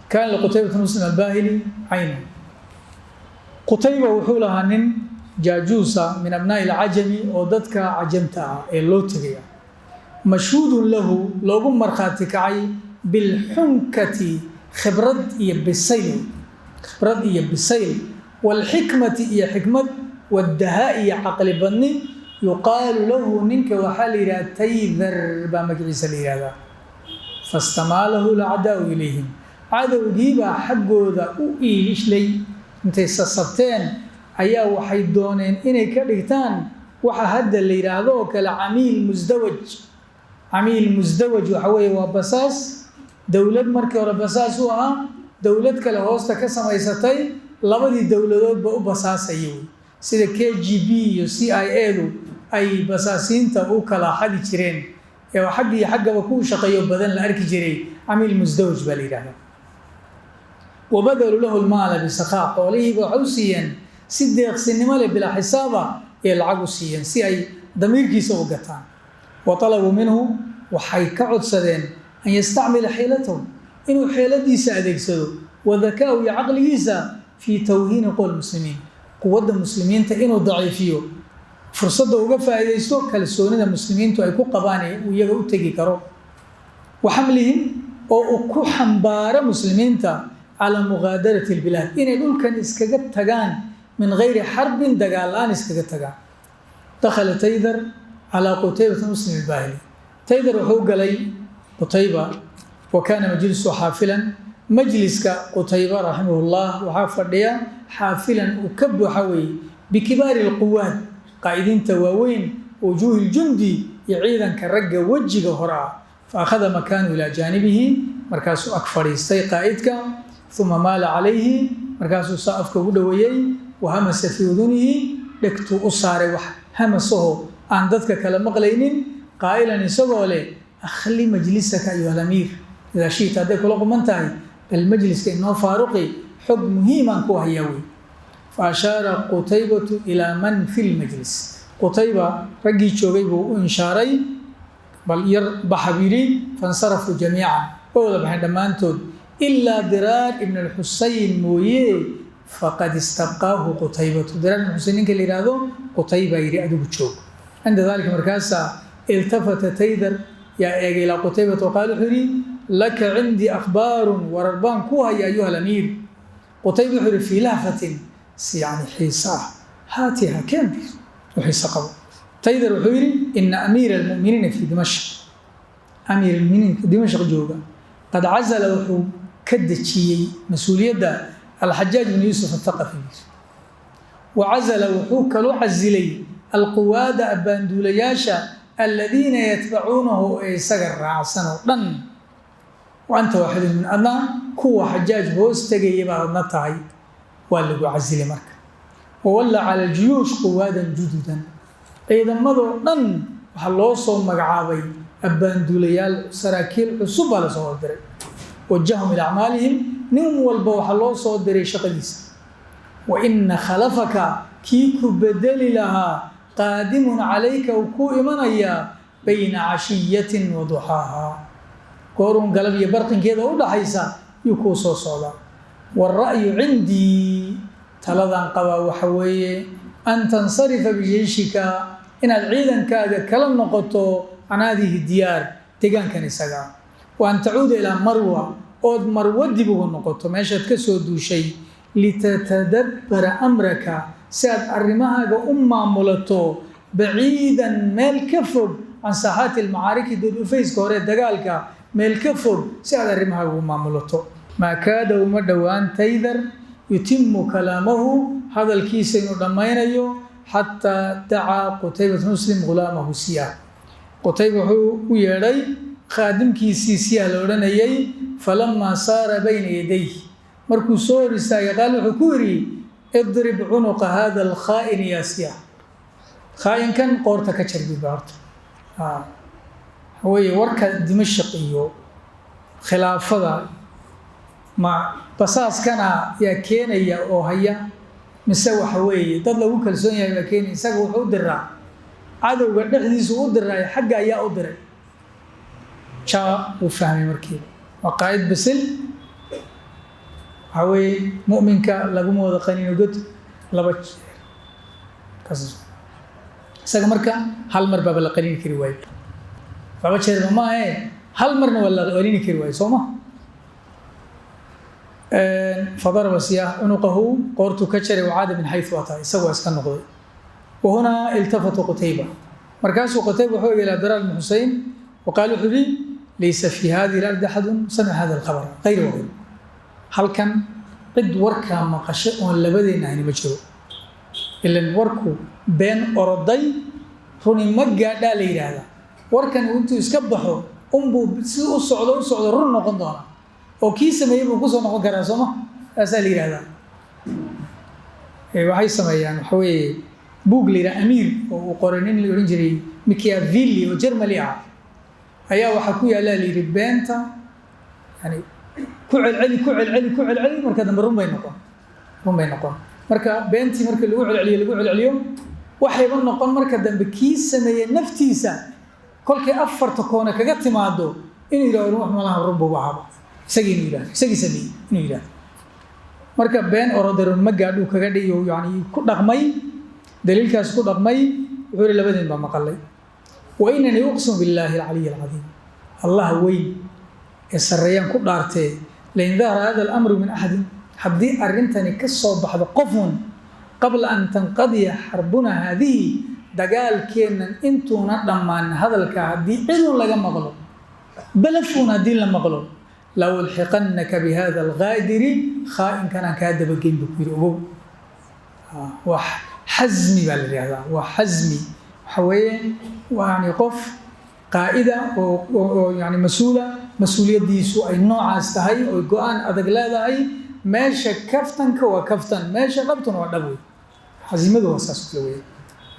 Kaana liqutaybata Muslim albaahili caynu. Qutayba wuxuu lahaa nin jaajuusa, min abnaa'i alcajami, oo dadka cajamta ah ee loo tegaya, mashhuudun lahu, loogu markhaati kacay, bilxunkati, khibrad iyo bisayl, khibrad iyo bisayl, waalxikmati, iyo xikmad, wadahaa, iyo caqli badni. Yuqaalu lahu, ninka waxaa la yidhaha Taydar baa magaciisa la yidhahdaa. Fastamaalahu lacdaau ilayhim, cadowgiibaa xaggooda u iishlay. Intay sasabteen ayaa waxay dooneen inay ka dhigtaan waxa hadda la yidhaahdo oo kale camiil musdawaj. Camiil musdawaj waxa weeye waa basaas dowlad markii hore basaas u ahaa, dowlad kale hoosta ka samaysatay, labadii dowladoodba u basaasaya wey, sida KGB iyo CIA du ay basaasiinta u kala xadi jireen ee xagg iyo xaggaba ku shaqeeyo badan la arki jiray. Camiil musdawaj baa la yidhahdaa. Wabadaluu lahu lmaala bisakhaa, xoolihiiba waxay u siiyeen si deeqsinimo leh, bilaa xisaaba ayay lacag u siiyeen si ay damiirkiisa u gataan. Wa talabuu minhu, waxay ka codsadeen, an yastacmila xiilatahu, inuu xeeladiisa adeegsado, wa dakaahu, iyo caqligiisa, fii tawhiini qowl muslimiin, quwadda muslimiinta inuu daciifiyo, fursadda uga faa'iidaysto kalsoonida muslimiintu ay ku qabaan ee uu iyaga u tegi karo, wa xamlihim, oo uu ku xambaaro muslimiinta, calaa muqaadarati albilaad, inay dhulkan iskaga tagaan, min gayri xarbin, dagaal la-aan iskaga tagaan. Dakhala Taydar calaa Qutaybata Muslim albaahili. Taydar wuxuu galay Qutayba. Wa kaana majlisu xaafilan, majliska Qutayba raximahullah waxaa fadhiya, xaafilan, uu ka buuxa weeye, bikibaari alquwaad, qaa'idiinta waaweyn, wujuuhi ljundi, iyo ciidanka ragga wejiga hore ah. Fa akhada makaanu ilaa jaanibihi, markaasuu ag fadhiistay qaa'idka. Uma maala calayhi, markaasuu saa afka ugu dhoweeyey. Wahamasa fii udunihi, dhegtuu u saaray wax hamasaho aan dadka kale maqlaynin, qaa'ilan, isagoo leh: "Akhli majlisaka ayuha alamiir idaa shi'ta," hadday kula quman tahay bal majliska inoo faaruqi, xog muhiimaan ku hayaa wey. Fa ashaara Qutaybatu ilaa man fi lmajlis. Qutayba raggii joogay buu u inshaaray, bal yar baxa buu yidhi. Fansarafuu jamiican, way wada baxeen dhammaantood, ilaa Diraar ibn Alxusayn mooye. Faqad istabqaahu Qutaybatu. Diraar ibn Xuseyn ninka la yidhaahdo Qutayba yidhi, adigu joog. Cinda dalika, markaasaa, iltafata Taydar, yaa eegay, ilaa Qutaybata waqaal, wuxuu yidhi: laka cindii akhbaarun, warar baan ku haya, ayuha alamiir. Qutayba wuxuu yidhi fii lahfatin, si yani xiise ah: haatiha, keen u xiise qabo. Taydar wuxuu yidhi: ina amiira almu'miniina fii Dimashq, amiir almuminiinka Dimashq jooga, qad cazala, wuxuu ka dejiyey mas-uuliyadda, Alxajaaj bn Yuusuf Athaqafi. Wa cazala, wuxuu kaloo casilay, alquwaada, abbaanduulayaasha, aladiina yatbacuunahu, ee isaga raacsan oo dhan. Wa anta waaxidun min, adna kuwa Xajaaj hoos tegaya baad adna tahay, waa lagu casilay. Marka wawalla cala aljuyuush quwaadan jududan, ciidamadoo dhan waxaa loo soo magacaabay abbaanduulayaal, saraakiil cusub baa lasoo diray. Wajahum ilaa acmaalihim, nin walba waxaa loo soo diray shaqadiisa. Wa ina khalafaka, kii ku bedeli lahaa, qaadimun calayka, uu ku imanayaa, bayna cashiyatin wa duxaaha, gooruun galab iyo barqinkeeda u dhaxaysa yuu kuu soo socdaa. Waalra'yu cindii, taladan qabaa waxa weeye, an tansarifa bijeyshika, inaad ciidankaaga kala noqoto, can haadihi diyaar, deegaankan isagaa, wa an tacuuda ilaa Marwa, ood Marwo dib ugu noqoto, meeshaad ka soo duushay, litatadabbara amraka, si aad arrimahaaga u maamulato, baciidan, meel ka fog, can saaxaati almacaariki, dudufayska hore dagaalka meel ka fog, si aad arrimahaaga u maamulato. Maa kaada, uma dhowaan, Taydar yutimu kalaamahu, hadalkiisa inuu dhammaynayo, xataa dacaa Qutaybat Muslim ghulaamahu Siyah. Qutayba wuxuu u yeedhay khaadimkiisii Siyah la odhanayay. Falamaa saara bayna yadayh, markuu soo hor istaagay, qaal, wuxuu ku yidhi: idrib cunuqa hada alkhaa'ini yaa Siyah, khaa'inkan qoorta ka jar buba. Horta waxa weeye warka Dimashq iyo khilaafada ma basaaskana yaa keenaya oo haya, mise waxa weeye dad lagu kalsoon yahay baa keenaya? Isaga wuxuu u diraa cadowga dhexdiisu u diraay, xagga ayaa u diray. Jaa wuu fahmay markiiba, waa qaa'id bisil. Waxaa weeye mu'minka laguma wada qaniino god laba jeer. Isaga marka hal mar baaba la qaniini kari waaye, laba jeerba maahe, hal marna waa la qaniini kari waaye, soo ma? Fadaraba Siyaah cunuqahu, qoortuu ka jaray. Wacaada min xaysu ataa, isagu waa iska noqday. Wahunaa iltafata Qutayba, markaasuu Qutayba wuxuu eegay ilaa Diraar bn Xusein, waqaal, wuxuu yihi: laysa fi hadihi alardi axadun samica hada alkhabar hayr wagayr, halkan cid warkaa maqashay oon labadeenna ahni ma jiro. Ilan warku been oroday runi ma gaadhaa la yidhaahdaa. Warkan intuu iska baxo unbuu si u socdo u socdo run noqon doonaa, oo kii sameeyey buu kusoo noqon karaa, sooma? Saasaa la yidhahdaa. Waxay sameeyaan waxa weeye buug la yidhaha Amiir, oo uu qoray nin la odhan jiray Machiavelli oo Germany ah, ayaa waxaa ku yaallaa la yidhi beenta yani ku celceli, ku celceli, ku celceli, marka dambe run bay noqon, run bay noqon. Marka beentii marka lagu celceliyo, lagu celceliyo, waxayba noqon marka dambe kii sameeyey naftiisa kolkay afarta koone kaga timaado inuu yidhahdo wax malaha run buu ahaaba, isagii inuu yidhahdo, isagii sameeyey inuu yidhahdo. Marka been orodarun ma gaadhuu kaga dhiyo, yani ku dhaqmay daliilkaas ku dhaqmay. Wuxuu yihi: labadeen baa maqalay. Wa inanii uqsimu billaahi alcaliy alcadiim, Allah weyn ee sarreeyaan ku dhaartee, lain dahara hada alamru min axadin, haddii arrintani ka soo baxdo qofun, qabla an tanqadiya xarbuna haadihi, dagaalkeennan intuuna dhammaan, hadalka haddii cidun laga maqlo, balafuun haddii la maqlo, la ulxiqannaka bihada alghaadiri, khaa'inkanaan kaa dabageyn buu ku yidhi. Ogow, waa xasmi baa la yidhahdaa, waa xasmi. Waxa weeye yani qof qaa'ida oo yani mas-uula, mas-uuliyaddiisu ay noocaas tahay oo go-aan adag leedahay. Meesha kaftanka waa kaftan, meesha dhabtuna waa dhab wey. Xasimadu waa saas kale wey.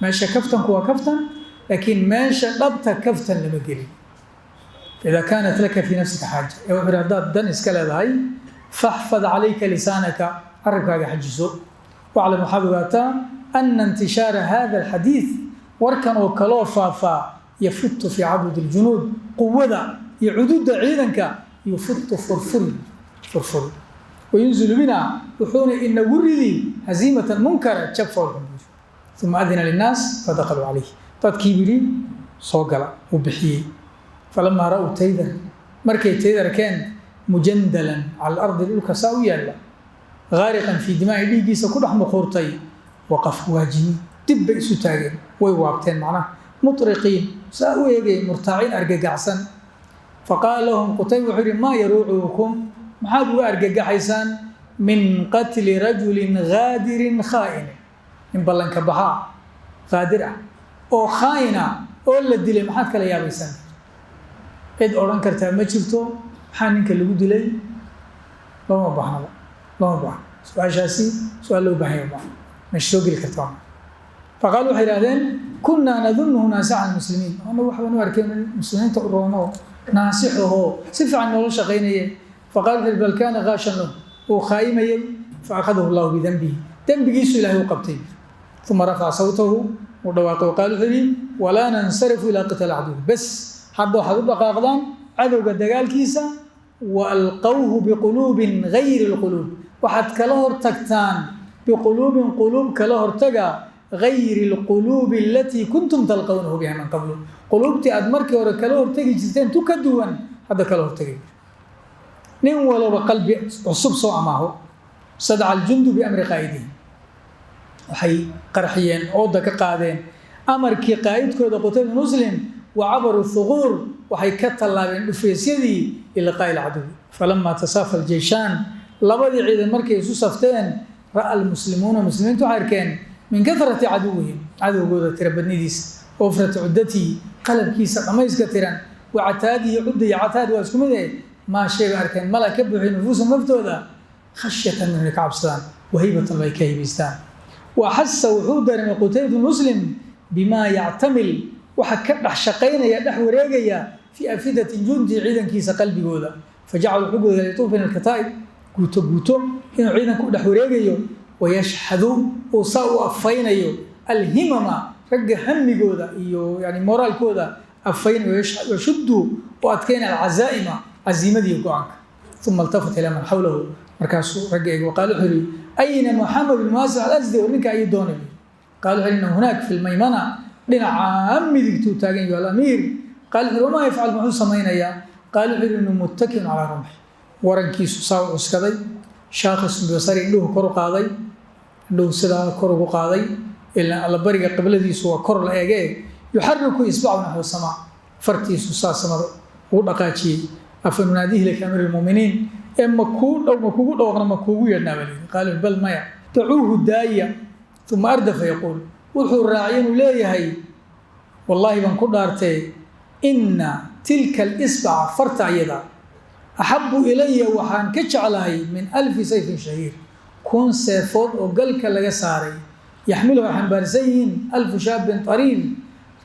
Meesha kaftanku waa kaftan, laakiin meesha dhabta kaftan lama gelin. Ida kaanat laka fii nafsika xaaja, ee wuxuu yidhi haddaad dan iska leedahay, faxfad calayka lisaanaka, carabkaaga xajiso. Waclam, waxaad ogaataa, ana intishaara hada alxadiid, warkan oo kaloo faafaa, yafutu fii cadudi aljunuud, quwada iyo cududa ciidanka, yufutu furfuri furfuri, wayunzilu bina, wuxuuna inagu ridi, haziimatan munkara, jab foolxun. Uma adina linnaas fadakhaluu calayh, dadkii bidhi soo gala uu bixiyey. Falamaa ra'uu taydar, markay taydar arkeen, mujandalan cala alardi, dhulka saa u yaalla, gaariqan fii dimaa'i, dhiiggiisa ku dhex muquurtay, waqaf waajimi, dib bay isu taageen, way waabteen macnaha, mutriqiin, saa u eegay, murtaaciin, argagaxsan. Faqaala lahum Qutayba, wuxuu yihi: "Maa yaruucukum?" Maxaad uga argagaxaysaan? "Min qatli rajulin gaadirin khaa'inin," nin ballanka baxaa, qaadir ah oo khaa'ina oo la dilay, maxaad kala yaabaysaan? Cid odhan kartaa ma jirto maxaa ninka lagu dilay. Looma baahnaba, looma baahno su-aashaasi, su-aal loo baahan yahay maaha, meesha soo geli kartaa ma. Faqaalu, waxay yidhahdeen: "Kunnaa nadunnuhu naasixa almuslimiin." Annagu waxbaan u arkeen muslimiinta u roono, naasixahoo si fiican noola shaqaynaye. Faqala, wuxuu: "Bal kaana gaashan lahu," uu khaayimayey. Fa akhadahu Allahu bidanbihi, dembigiisu Ilaahay u qabtay. Uma rafaca sawtahu, uu dhawaaqay, waqaal, wuxuu yidhi: "Walaa nansarifu ilaa qitaal caduw bes, hadda waxaad u dhaqaaqdaan cadowga dagaalkiisa. Wa alqawhu biquluubin gayri alquluub," waxaad kala hortagtaan, biquluubin, quluub kala hortaga, gayri alquluubi alatii kuntum talqawnahu biha min qablu, quluubtii aad markii hore kala hortagi jirteen tu ka duwan hadda kala hortagay. Nin walba qalbi cusub soo amaaho. Sadaca aljundu biamri qaa'idihim, waxay qarxiyeen, ooda ka qaadeen amarkii qaa'idkooda Qutayba Muslim. Wa cabaruu thuquur, waxay ka tallaabeen dhufeysyadii, iliqaa'i alcaduwi. Falamaa tasaafa aljeyshaan, labadii ciidan markay isu safteen, ra'a almuslimuuna, muslimiintu waxay arkeen, min kathrati caduwihim, cadowgooda tira badnidiisa, wafrati cuddatihi, qalabkiisa dhammayska tiran, wa cataadihi, cudda iyo cataad waa isku mid eh, maa shayba arkeen mala ka buuxiy nufuusa, naftooda, khashyatan minhu, inay ka cabsadaan, wahaybatan, ay ka haybaystaan. Waxasa, wuxuu dareemay Qutaybatu Muslim, bimaa yactamil, waxa ka dhex shaqaynaya, dhex wareegaya, fii afidati jundi, ciidankiisa qalbigooda. Fajacala, wuxuu gudagalay, yatuufu bayna alkataa'ib, guuto guuto inuu ciidanku u dhex wareegayo, wayashxadu, uu saa u afaynayo, alhimama, ragga hamigooda iyo yani moraalkooda afaynayo, yashuddu, u adkeynaya, alcazaa'ima, caziimadiiyo go-aanka. Uma iltafata ilaa man xawlahu, markaasuu ragga eeg, waqaal, wuxuu yihi: "Ayna Moxamed bin Waasic Alasdi?" War ninka ayuu doonay. Qaal, wuxuu inna hunaak fi lmaymana, dhinaca midigtuu taagan yaho alamiir. Qaal, wuxuu: "Wamaa yafcal?" Muxuu samaynayaa? Qaal, wuxuu yihi: "Inuu muttakiun calaa rumxi," warankiisu saa u cuskaday, shaakhisun bibasari, indhuhu kor u qaaday, indhuhu sidaa kor ugu qaaday, ilaa allabariga qibladiisu waa kor la eegee, yuxariku isbacu naxwa samaa, fartiisu saa samada ugu dhaqaajiyey. "Afa nunaadihi laka, amiir lmuminiin?" Ee ma kuu dhow, ma kugu dhawaqna, ma kuugu yeedhnaa baa layidhi. Qaala: "Bal maya, dacuuhu," daaya. Uma ardafa yaquul, wuxuu raacay inuu leeyahay: "Wallaahi baan ku dhaartee, inna tilka alisbaca," farta ayada, "axabu ilaya," waxaan ka jeclahay, "min 1000 sayfin shahiir," 1000 seefood oo galka laga saaray, yaxmiluhu, ay xambaarsan yihiin, 1000 shaabin tariin,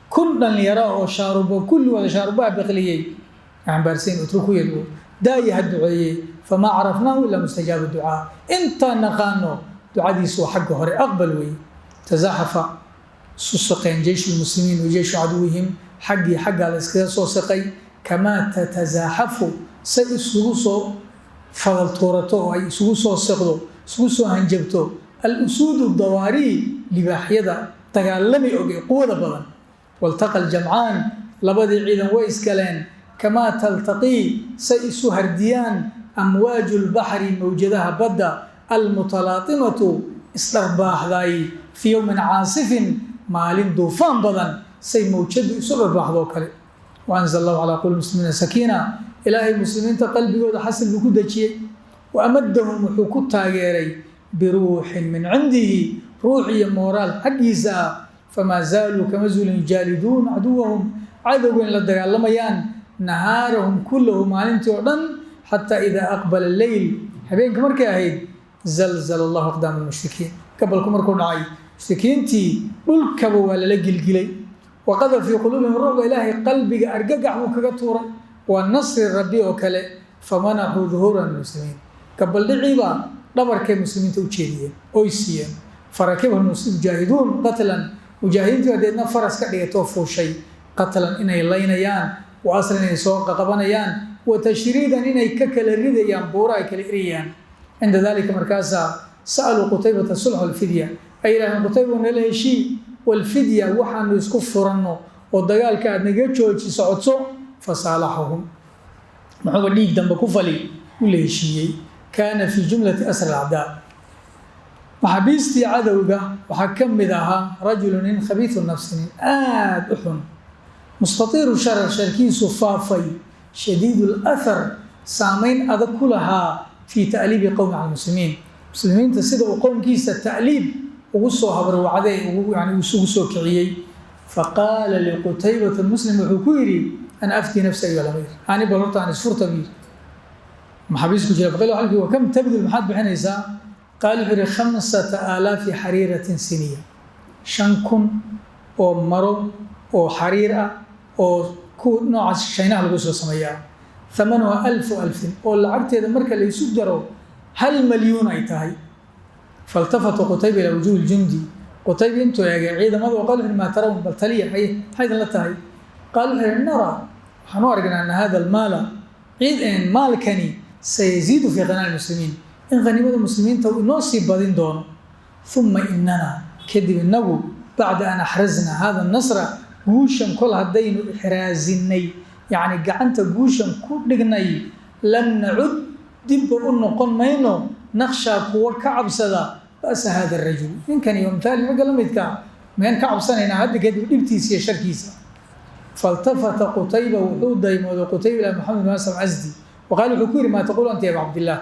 1000 dhalinyaro oo shaarubo, kulligooda shaarubaha biqliyey ay xambaarsan yihin. "Utruku yadcu," daaya ha duceeyey. "Famaa carafnaahu ilaa mustajaabu ducaa," intaan naqaano ducadiisu waa xagga hore aqbal weeye. Tasaaxafa, isu saqeen, jeyshu lmuslimiin wa jeyshu caduwihim, xaggii xaggaa la iskaga soo saqay, kamaa tatasaaxafu, say isugu soo fadal tuurato oo ay isugu soo siqdo, isugu soo hanjabto, alusuudu dawaarii, libaaxyada dagaalami og ee quwada badan. Waltaqa aljamcaan, labadii ciidan way iskaleen, kamaa taltaqii, say isu hardiyaan, amwaaju lbaxri, mawjadaha badda, almutalaatimatu, isdharbaaxday, fii yowmin caasifin, maalin duufaan badan say mawjadu isu dharbaaxdoo kale. Waanzal Allahu calaa qulubi muslimiina sakiina, Ilaahay muslimiinta qalbigooda xasil buu ku dejiyey. Wa amadahum, wuxuu ku taageeray, biruuxin min cindihi, ruux iyo mooraal xaggiisa ah. Famaa zaaluu, kama zuulin, yujaaliduun caduwahum, cadowga in la dagaalamayaan, nahaarahum kullahu, maalintii oo dhan, xataa idaa aqbala alleyl, habeenka markay ahayd, zalzala Allahu aqdaama almushrikiin, gabalku markuu dhacay mushrikiintii dhulkaba waa lala gilgilay. Waqada fii quluubihim rucba, Ilaahay qalbiga argagax buu kaga tuuray, waa nasri Rabbi oo kale. Famanaxuu duhuuran muslimiin, gabaldhiciiba dhabarkay muslimiinta u jeediyeen oy siiyeen. Farakibahu mujaahiduun qatlan, mujaahidiintu hadeedna faras ka dhigatoo fuushay, qatlan inay laynayaan, wa aslan inay soo qabanayaan, wa tashriidan inay ka kala ridayaan, buura ay kala erayaan. Cinda dalika markaasaa sa'aluu Qutaybata sulx alfidya, ay yidhahdeen: "Qutayba, nala heshii walfidya, waxaanu isku furanno oo dagaalka aad naga jooji socodso." Fasaalaxahum, muxuuba dhiig dambe ku fali, u la heshiiyey. Kaana fii jumlati asra alacdaa, maxaabiistii cadowga waxaa ka mid ahaa rajulu, nin, khabiisu nafsi, nin aada u xun, mustatiiru sharar, sharkiisu faafay, shadiid lathar, saameyn adag ku lahaa fii ta'liibi qowmi cala muslimiin, muslimiinta sida uu qowmkiisa ta'liib ugu soo habarwacday, yani isugu soo kiciyey. Faqaala liqutaybata muslim, wuxuu ku yidhi: "Ana afdii nafsi, ayuha alamiir, ani bal horta aan isfurta," buu yidhi. Maxaabiis ku jira. Faqila waxaa wa kam tabdul, maxaad bixinaysaa? Qaal, wuxuu yihi: 5000 xariiratin siniya, 5000 oo maro oo xariir ah oo ku noocaas Shaynaha lagu soo sameeyaa, thamanuha alfu alfin, oo lacagteeda marka la isu daro 1 malyuun ay tahay. Faltafata Qutayba ilaa wujuhi ljundi, Qutayba intuu eegay ciidamada, oo qal wuxu: "Maa tarawun? Bal taliya, haye, maxay idin la tahay?" Qaal, wuxuu yihi: "Nara, waxaan u aragnaa, ana hada almaala, ciid maalkani, sayaziidu fii qanaa lmuslimiin, in khaniimada muslimiinta uu inoo sii badin doono. Uma inana, kadib inagu, bacda an axraznaa hada nasra, guushan kol haddaynu ixraasinay, yacni gacanta guushan ku dhignay, lam nacud, dibba u noqon mayno, nakhshaa, kuwa ka cabsada, ba'sa hada arajul, ninkani, amhaali, ragga la midka, meen ka cabsanaynaa hadda kadib dhibtiisa iyo sharkiisa." Faltafata Qutayba, wuxuu daymooday Qutayba, ilaa Maxamed bin Wasac Asdi, waqaal, wuxuu ku yidhi: "Maa taquulu anta ya aba Cabdillah?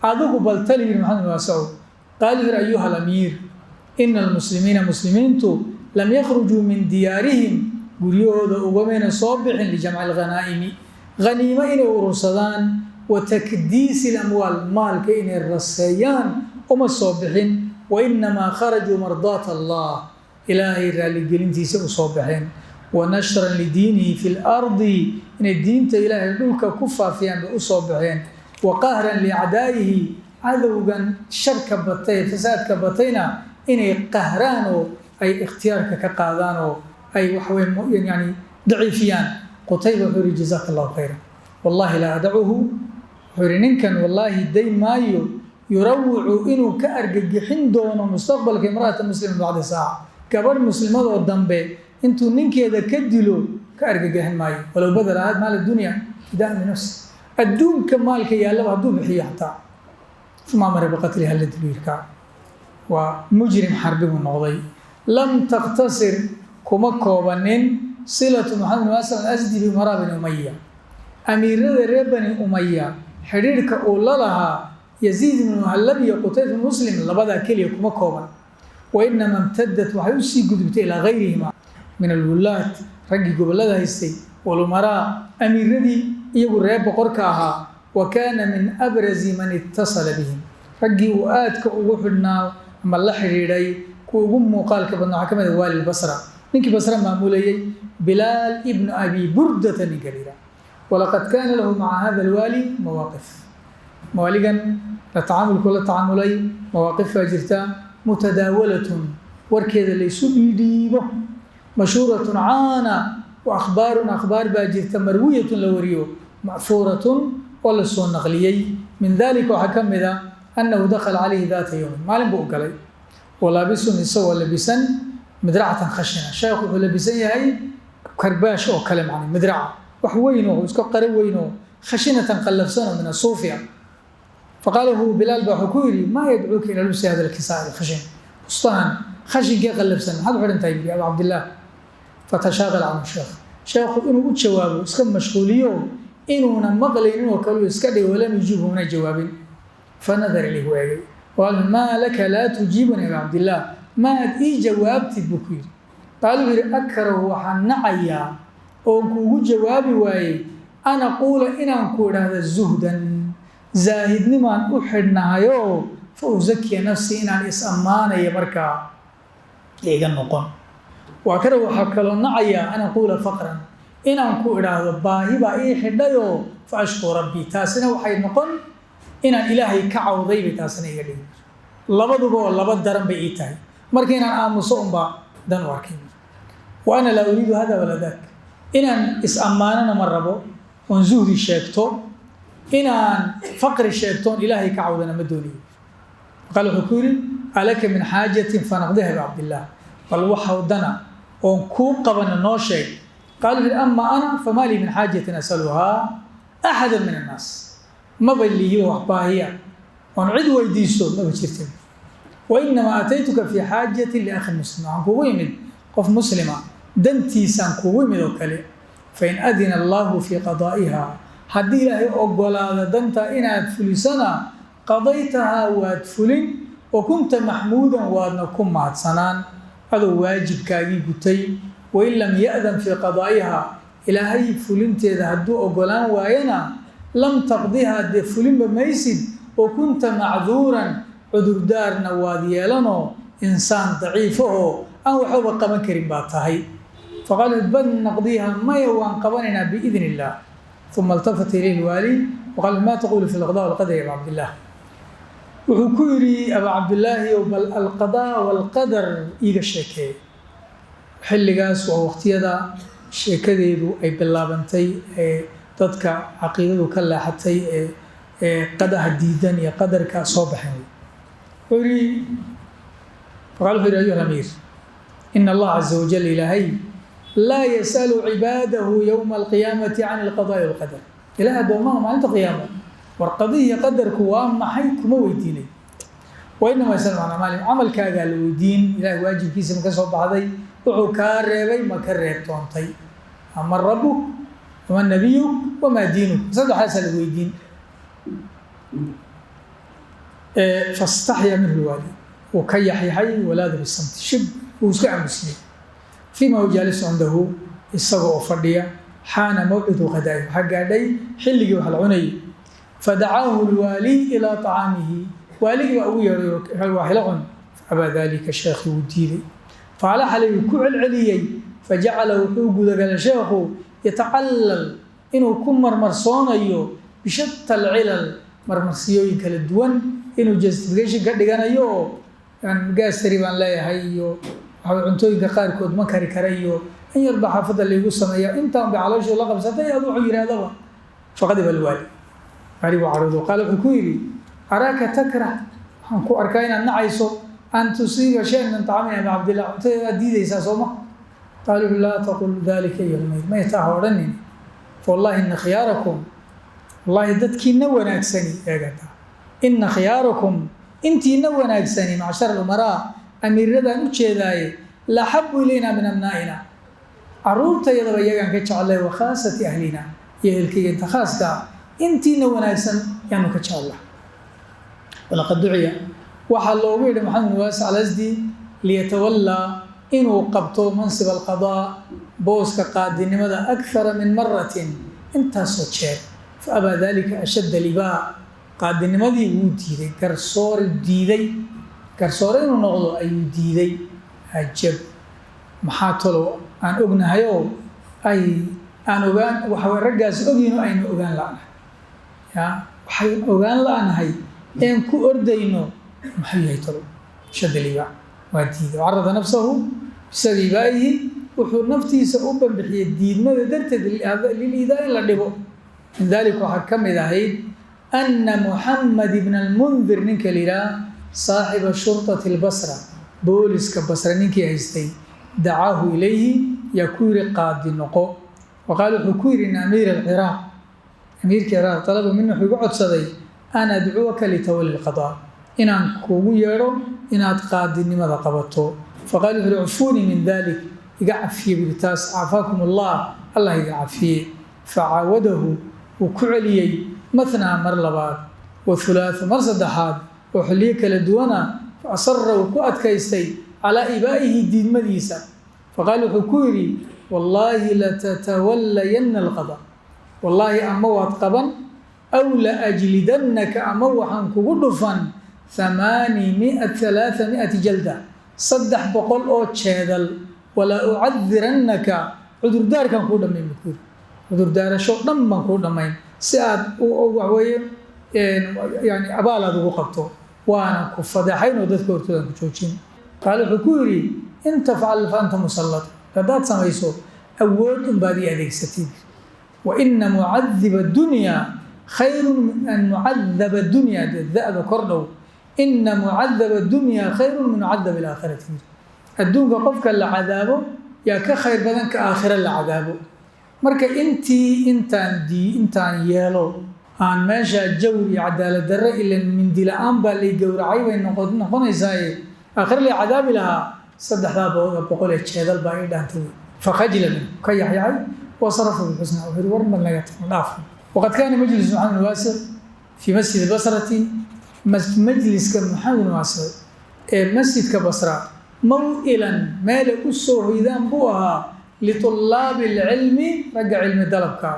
Adigu bal tali," yidhi Maxamed bin Wasac. Qaal, wuxuu yidhi: "Ayuha alamiir, ina almuslimiina, muslimiintu, lam yakhrujuu min diyaarihim, guryahooda ugamayna soo bixin, lijamci alghanaa'imi, khaniimo inay urursadaan, wa takdiisi alamwaal, maalka inay raseeyaan uma soo bixin. Wa inamaa kharajuu mardaata Allah, Ilaahay raaligelintiisa u soo baxeen, wa nashran lidiinihi fi lardi, inay diinta Ilaahay dhulka ku faafiyaan bay u soo baxeen, wa qahran liacdaa'ihi, cadowgan sharka batay, fasaadka batayna inay qahraan oo ay ikhtiyaarka ka qaadaan oo ay waxawey yani daciifiyaan." Qutayba wuxuu yihi: "Jazaaka Allahu khayra, wallahi laa adacuhu." Wuxuu yihi: "Ninkan wallaahi dayn maayo, yurawicu, inuu ka argagixin doono mustaqbalka, imra'ata muslima bacda saaca, gabadh muslimadoo dambe intuu ninkeeda ka dilo ka argagixin maayo, walow badala ahaad maal addunya fidaan linafsi, adduunka maalka yaallaba hadduu bixiyo xataa." Uma amara biqatliha, la dilo yirkaa. Waa mujrim xarbi buu noqday. Lam taqtasir, kuma koobanin, silatu Maxamed bin Waasir Alasdi biumaraa Bani Umaya, amiirada reer Bani Umaya xidhiidhka uu la lahaa Yaziid ibnu Muhallab iyo Qutayb ibnu Muslim, labadaa keliya kuma kooban. Wa inama imtadat, waxay usii gudubtay, ilaa gayrihima min alwulaat, raggii gobollada haystay, walumaraa, amiiradii iyagu reer boqorka ahaa. Wa kaana min abrazi man itasala bihim, raggii uu aadka ugu xidhnaa ama la xidhiidhay kuwa ugu muuqaalka badnaa waxaa ka mid ah waali Basra, ninkii Basra maamulayey, Bilaal ibnu Abi Burdata ninka la yidhaha. Walaqad kaana lahu maca hada alwaali mawaaqif, mawaaligan la tacaamulku la tacaamulay mawaaqif baa jirta, mutadaawalatun, warkeeda laysu dhiidhiibo, mashhuuratun caana, wa akhbaarun, akhbaar baa jirta, marwiyatun, la wariyo, macfuuratun, oo la soo naqliyey. Min dalika waxaa ka mid a annahu dakhala calayhi daata yowmin, maalin buu u galay, walaabisun, isagoo labisan, midracatan khashina, sheekhu wuxuu labisan yahay karbaash oo kale, macna midraca wax weyn oo iska qaro weyn oo khashinatan, qallafsan, oo min asuufi ah. Faqaala hu Bilaal baa wuxuu ku yidhi: "Maa yadcuuka ila lubsi hada alkisaa alkhashin? Bustahan khashinkee qallafsan maxaad u xidhan tahay?" Bui Abu Cabdillaah. Fatashaaqal canhu sheekh, sheekhu inuu u jawaabo iska mashquuliyo, inuuna maqlaynin oo kale uu iska dhigay. Walam yujibhu, mana jawaabin. Fanadar ilayhi, eegay. Qaal: "Maa laka laa tujiibuni, aba Cabdillaah? Maad ii jawaabtid?" buu ku yidhi. Qaal, wuxuu yidhi: "Akrahu, waxaan nacayaa oon kuugu jawaabi waayey, an aquula, inaan ku idhaahda, zuhdan, zaahidnimaan u xidhnahayoo, fa usakiya nafsii, inaan is ammaanayo markaa iga noqon. Waa kare, waxaa kaloo nacayaa an aquula faqran, inaan ku idhaahdo baahi baa ii xidhayoo, fa ashkuu rabbii, taasina waxay noqon inaan Ilaahay ka cawday bay taasina iga dhigi." Labaduba oo laba daran bay ii tahay. Marka inaan aamuso unbaa dan u arkay. Wa ana laa uriidu hada walaa dak, inaan is-ammaanana ma rabo oon zuhdi sheegto, inaan faqri sheegtoon Ilaahay ka cawdana ma doonayo. Qaal, wuxuu ku yidhi: "Alaka min xaajatin fanaqdiha bi Cabdillah, bal waxa dana oon kuu qabana noo sheeg." Qaal, wuxuu yidhi: "Ama ana famaa lii min xaajatin asaluhaa axada min annaas, maba lihiba wax baahiya oon cid weydiisto maba jirta. Wainamaa ataytuka fii xaajatin liakhin muslim, waxaan kugu imid qof muslima dantiisaan kugu imid oo kale. Fain adina allahu fii qadaa'iha, haddii Ilaahay ogolaado danta inaad fulisana, qadaytahaa, waad fulin, wa kunta maxmuudan, waadna ku mahadsanaan adoo waajibkaagii gutay. Wain lam ya'dan fii qadaa'iha, Ilaahay fulinteeda hadduu ogolaan waayana, lam taqdihaa, dee fulinba maysid, wa kunta macduuran, cudurdaarna waad yeelanoo insaan daciifahoo aan waxbaba qaban karin baa tahay." Faqaala: "Bal naqdiiha, maya, waan qabanaynaa biidn illah." Uma iltafata ilayhi lwaali waqaala: "Ma taqulu fi alqada walqadar ya aba Cabdillah?" Wuxuu ku yidhi: "Aba Cabdillaahi, bal alqadaa walqadar iiga sheekeey." Xilligaas waa waqtiyada sheekadeedu ay bilaabantay ee dadka caqiidadu ka leexatay ee qadaha diidan iyo qadarka soo baxeen. Wuxuu yidhi, faqal, wuxuu yidhi: "Ayuha alamiir, ina Allah caza wajal, Ilaahay, laa yasalu cibaadahu yowma alqiyaamati can alqadaai walqadar. Ilahay addoomaha maalinta qiyaamo war qadihi qadarku waa maxay kuma weydiinay. Wainamaa yasalu can acmaalihim, camalkaagaa la weydiin. Ilahay waajibkiisa ma ka soo baxday? Wuxuu kaa reebay ma ka reebtoontay? Ama rabuk, wama nabiyuk, wamaa diinuk, saddexdaasaa la weydiin." Fastaxya minhu lwaali, wuu ka yaxyaxay, walaada bisamti, shib, wuu iska aamusiyey. Fiima huwa jaalisu cindahu, isaga oo fadhiya, xaana mawcidu qadaa'i, waxaa gaadhay xilligii wax la cunayay. Fadacaahu lwaali ilaa طacaamihi, waaligii baa ugu yeedhay: "Wax ila cun." Faabaa dalika, sheekhii wuu diiday. Faalaxa, wuu ku celceliyey. Fajacala, wuxuu gudagalay sheekhu, yatacallal, inuu ku marmarsoonayo, bishatta alcilal, marmarsiyooyin kala duwan inuu justification ka dhiganayo oo gaastari baan leeyahay iyo waxa cuntooyinka qaarkood ma kari kara iyo in yarba xaafadda laygu sameeya, intaan bay calooshii la qabsatay. Adu wuxuu yidhahdaba, faqadiba alwaali, waali buu caroodo. Qaala, wuxuu ku yidhi: "Araaka takrah, waxaan ku arkaa inaad nacayso, an tusiiba shayan min طacaami abi Cabdillah, cuntadeedaad diidaysaa, sooma?" Qaala, wuxuu: "Laa taqul dalika ayuha almayr, maytaa ha odhanin. Fawallahi ina khiyaarakum, wallahi dadkiina wanaagsani, eegata, ina khiyaarakum, intiina wanaagsani, macshar alumaraa, amiiradaan u jeedaaye, la axabu ilayna min abnaa'ina, caruurtayadaba iyagaan ka jeclay, wa khaasati ahlina, iyo ehelkayga inta khaaska ah, intiina wanaagsan yaanu ka jeclaa." Walaqad duciya, waxaa loogu yidhi Maxamed bin Waasic Alasdi liyatawallaa, inuu qabto, mansib alqadaa, booska qaadinimada, akthara min maratin, intaasoo jeer. Fa abaa dalika ashadda libaa, qaadinimadii wuu diiday, garsoori diiday, garsoore inuu noqdo ayuu diiday. Ajab, maxaa talow aan ognahayoo ay aan ogaan waxa raggaas ogyihin aynu ogaan la'nahay? Ya waxayn ogaan la'nahay een ku ordayno maxuu yahay talow? Ashadda libaa, waa diiday. Carada nafsahu bisababi ibaa'ihi, wuxuu naftiisa u banbixiyey diidmada darteed, liliidaa, in la dhibo. Min dalik, waxaa ka mid ahayd, ana Muxamed ibn almundir, ninka la yidhaah, saaxiba shurطati اlbasra, booliska Basra ninkii haystay, dacaahu ilayhi, yaa ku yidhi: "Qaadi noqo." Wa qaala, wuxuu ku yidhi: "In amiir alciraaq, amiirka Ciraaq, talaba min, wuxuu igu codsaday, an adcuwaka litawali lqadaa, inaan kugu yeedho inaad qaadinimada qabato." Faqaala, wuxu uhi: "Cfuunii min dalik, iga cafiye," buri taas. "Cafaakum allah, Allah idin cafiye." Facaawadahu, wuu ku celiyey, mathnaa, mar labaad, wa hulaatha, mar saddexaad, oo xilliyo kala duwana. Fa asara, wuu ku adkaystay, calaa ibaa'ihi, diidmadiisa. Faqaala, wuxuu ku yidhi: "Wallaahi latatawalayanna alqada, wallaahi ama waad qaban, aw la ajlidannaka, ama waxaan kugu dhufan, 800, 300 jalda, 300 oo jeedal, walaa ucadirannaka, cudurdaarkan kuu dhammayn," buu ku yidhi, "cudurdaarasho dhan baan kuu dhammayn si aad waxweeye yani abaal aad ugu qabto." Waana ku fadeexayn oo dadka hortoodan ku joojin. Qaale wuxuu ku yidhi: "In tafcal fa anta musallad." Haddaad samayso, awood unbaad ii adeegsatay. Wa ina mucadiba dunya khayru min an mucadaba dunya, da'da kor dhow. Ina mucadaba dunya khayru min mucadab alaakhirati. Adduunka qofka la cadaabo yaa ka khayr badan ka aakhira la cadaabo. Marka intii intaan dii intaan yeelo aan meesha jawr iyo cadaalad darre, ilan mindi la-aan baa lay gowracay bay noqonaysaaye, aakhira lay cadaabi lahaa, 300 ee jeedal baa ii dhaantay wey. Fakhajila minhu, ka yaxyaxay, wasarafa bixusna. Wuxuu yidhi: "War ma naga tagno, dhaaf." Waqad kaana majlis Maxamed Waasic fii Masjid Basrati, majliska Maxamed Waasic ee masjidka Basra, maw'ilan, meelay u soo hoydaan buu ahaa, litulaabi alcilmi, ragga cilmi dalabka,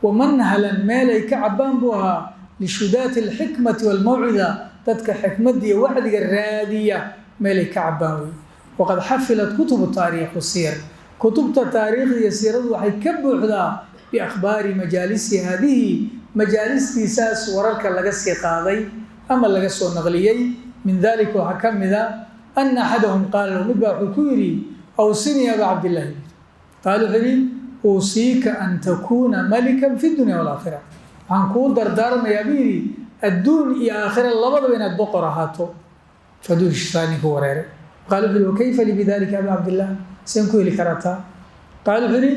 wamanhalan, meelay ka cabbaan buu ahaa, lishudaati alxikmati walmawcida, dadka xikmadda iyo wacdiga raadiya meelay ka cabbaan wey. Waqad xafilat kutubu taariikh wasiyar, kutubta taariikhda iyo siiradu waxay ka buuxdaa, biakhbaari majaalisi haadihi, majaalistiisaas wararka laga sii qaaday ama laga soo naqliyey. Min dalika waxaa ka mid a ana axadahum qaala lahu, mid baa wuxuu ku yidhi: "Awsinii, aba Cabdillahi." Qaala, wuxuu yidhi: "Uusiika an takuuna malikan fi dunya walaakhira." Waxaan kuu dardaarmayaa, buu yidhi, adduun iyo aakhira labadaba inaad boqor ahaato. Faduushsaa ninku wareeray. Qaala, wuxuu yidhi: "Wakayfa li bidalika, aba Cabdillah? Seen ku heli karataa?" Qaala, wuxuu yidhi: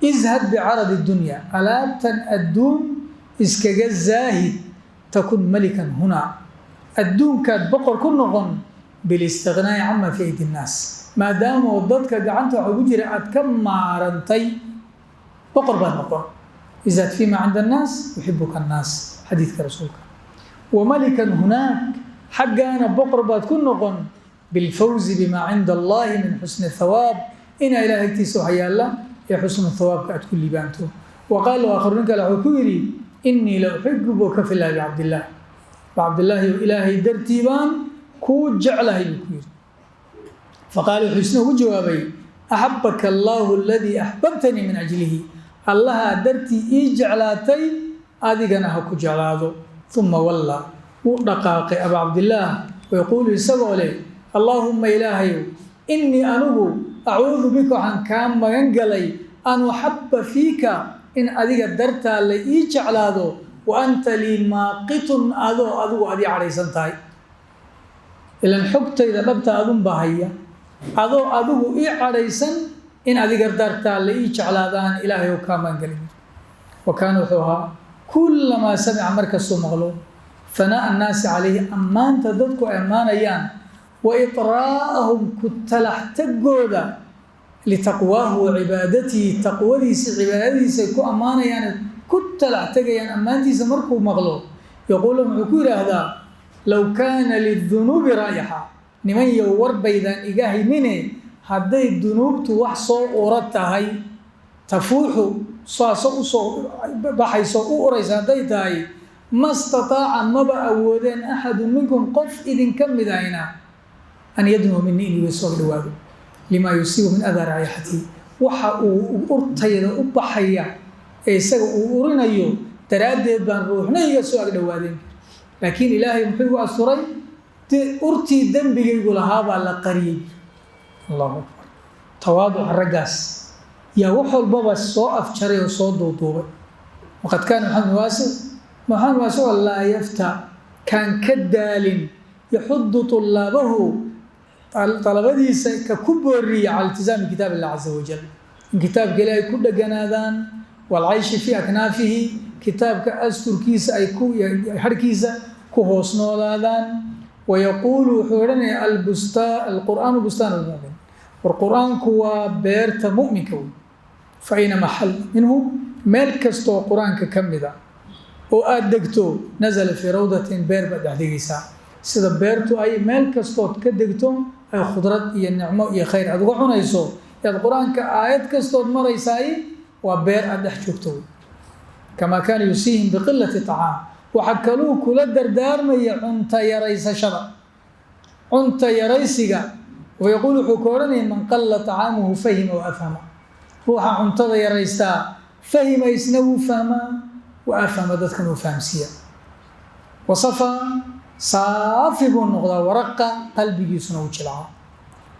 "Izhad bicaradi dunya, alaabtan adduun iskaga zaahid, takun malikan hunaa, adduunkaad boqor ku noqon, bilistiqnaa'i cama fi aydi nnaas, maadaama oo dadka gacanta waxa ugu jira aad ka maarantay, boqor baad noqon. Izhad fima cinda annaas yuxibuka annaas," xadiidka rasuulka. "Wamalikan hunaak, xaggaana boqor baad ku noqon, bilfawzi bima cinda Allahi min xusni thawaab, inaa ilahay agtiisa waxa yaalla ee xusnu thawaabka aad ku liibaanto." Wa qaala aakharu, nin kale wuxuu ku yidhi: "Inii la uxibuka fi llahi, bicabdillaah, Cabdillaahi, ilaahay dartii baan kuu jeclahay," buu ku yidhi. Faqaala, wuxuu isna ugu jawaabay: "Axabaka Allaahu aladii axbabtanii min ajlihi, allahaa dartii ii jeclaatay adigana ha ku jeclaado." Uma walla, wuu dhaqaaqay Aba Cabdillaah, wayaquulu, isagoo leh: "Allaahumma, ilaahayow, innii anigu acuudu bika, waxaan kaa magan galay, an uxabba fiika, in adiga dartaa la ii jeclaado, wa anta lii maaqitun, adoo adigu adii cadhaysan tahay. Ilan xogtayda dhabta adunbaa haya, adoo adigu ii cadhaysan in adiga dartaa la ii jeclaadaan ilaahay oo kaa magangalay." Wa kaana, wuxuu ahaa, kullamaa samica, markastuu maqlo, hanaa'a annaasi calayhi, ammaanta dadku ay ammaanayaan, wa itraa'ahum, ku talax tagooda, litaqwaahu wa cibaadatihi, taqwadiisa cibaadadiisa ay ku ammaanayaan, ku talax tegayaan ammaantiisa markuu maqlo, yaquulu, wuxuu ku yidhaahdaa: "Low kaana lidunuubi raa'ixa, niman yow, war baydaan iga haynine, hadday dunuubtu wax soo ura tahay, tafuuxu, saaso usoo baxayso u uraysa hadday tahay, ma stataaca, maba awoodeen, axadu minkum, qof idinka mid ahina, an yadnuwa minii, inuu iga soo dhawaado, limaa yusiibu min adaa raayixatii, waxa uu urtayda u baxaya ee isaga uu urinayo daraaddeed baan ruuxna iga soo ag dhawaadeen. Laakiin ilaahay muxuu igu asturay? Urtii dembigaygu lahaabaa la qariyey." Allahu akbar! Tawaaduca raggaas yaa wax walbaba soo afjaray oo soo duuduubay. Waqad kaana Maxamed Waasic, Maxamed Waasic, laa yafta, kaan ka daalin, yaxudu tulaabahu, dalabadiisa ka ku booriya, cala iltizaami kitaab illah caza wajal, in kitaabka ilaahay ku dheganaadaan, waalcayshi fii aknaafihi, kitaabka asturkiisa ay ku harkiisa ku hoos noolaadaan. Wayaquulu, wuxuu odhanaya: "Alqur'aanu bustaan lmu'min." War qur-aanku waa beerta mu'minka wey. Fa ayna maxal minhu, meel kastoo qur-aanka ka mida oo aada degto, nazala fii rawdatin, beer baad dhex degaysaa. Sida beertu ay meel kastood ka degto ay khudrad iyo nicmo iyo khayr aad uga cunayso, yaad qur-aanka aayad kastood maraysaay waa beer aad dhex joogto wey. Kamaa kaana yusiihim biqilati طacaam, waxaa kaluu kula dardaarmaya cunta yaraysashada, cunta yaraysiga. Wayaquul, wuxuu ka odhanaya: "Man qalla طacaamuhu fahima wa afhama." Ruuxa cuntada yaraystaa, fahima, isna wuu fahmaa, wa afhama, dadkan wuu fahamsiiya, wasafaa. Saafi buu noqdaa, waraqa qalbigiisuna u jilcaa.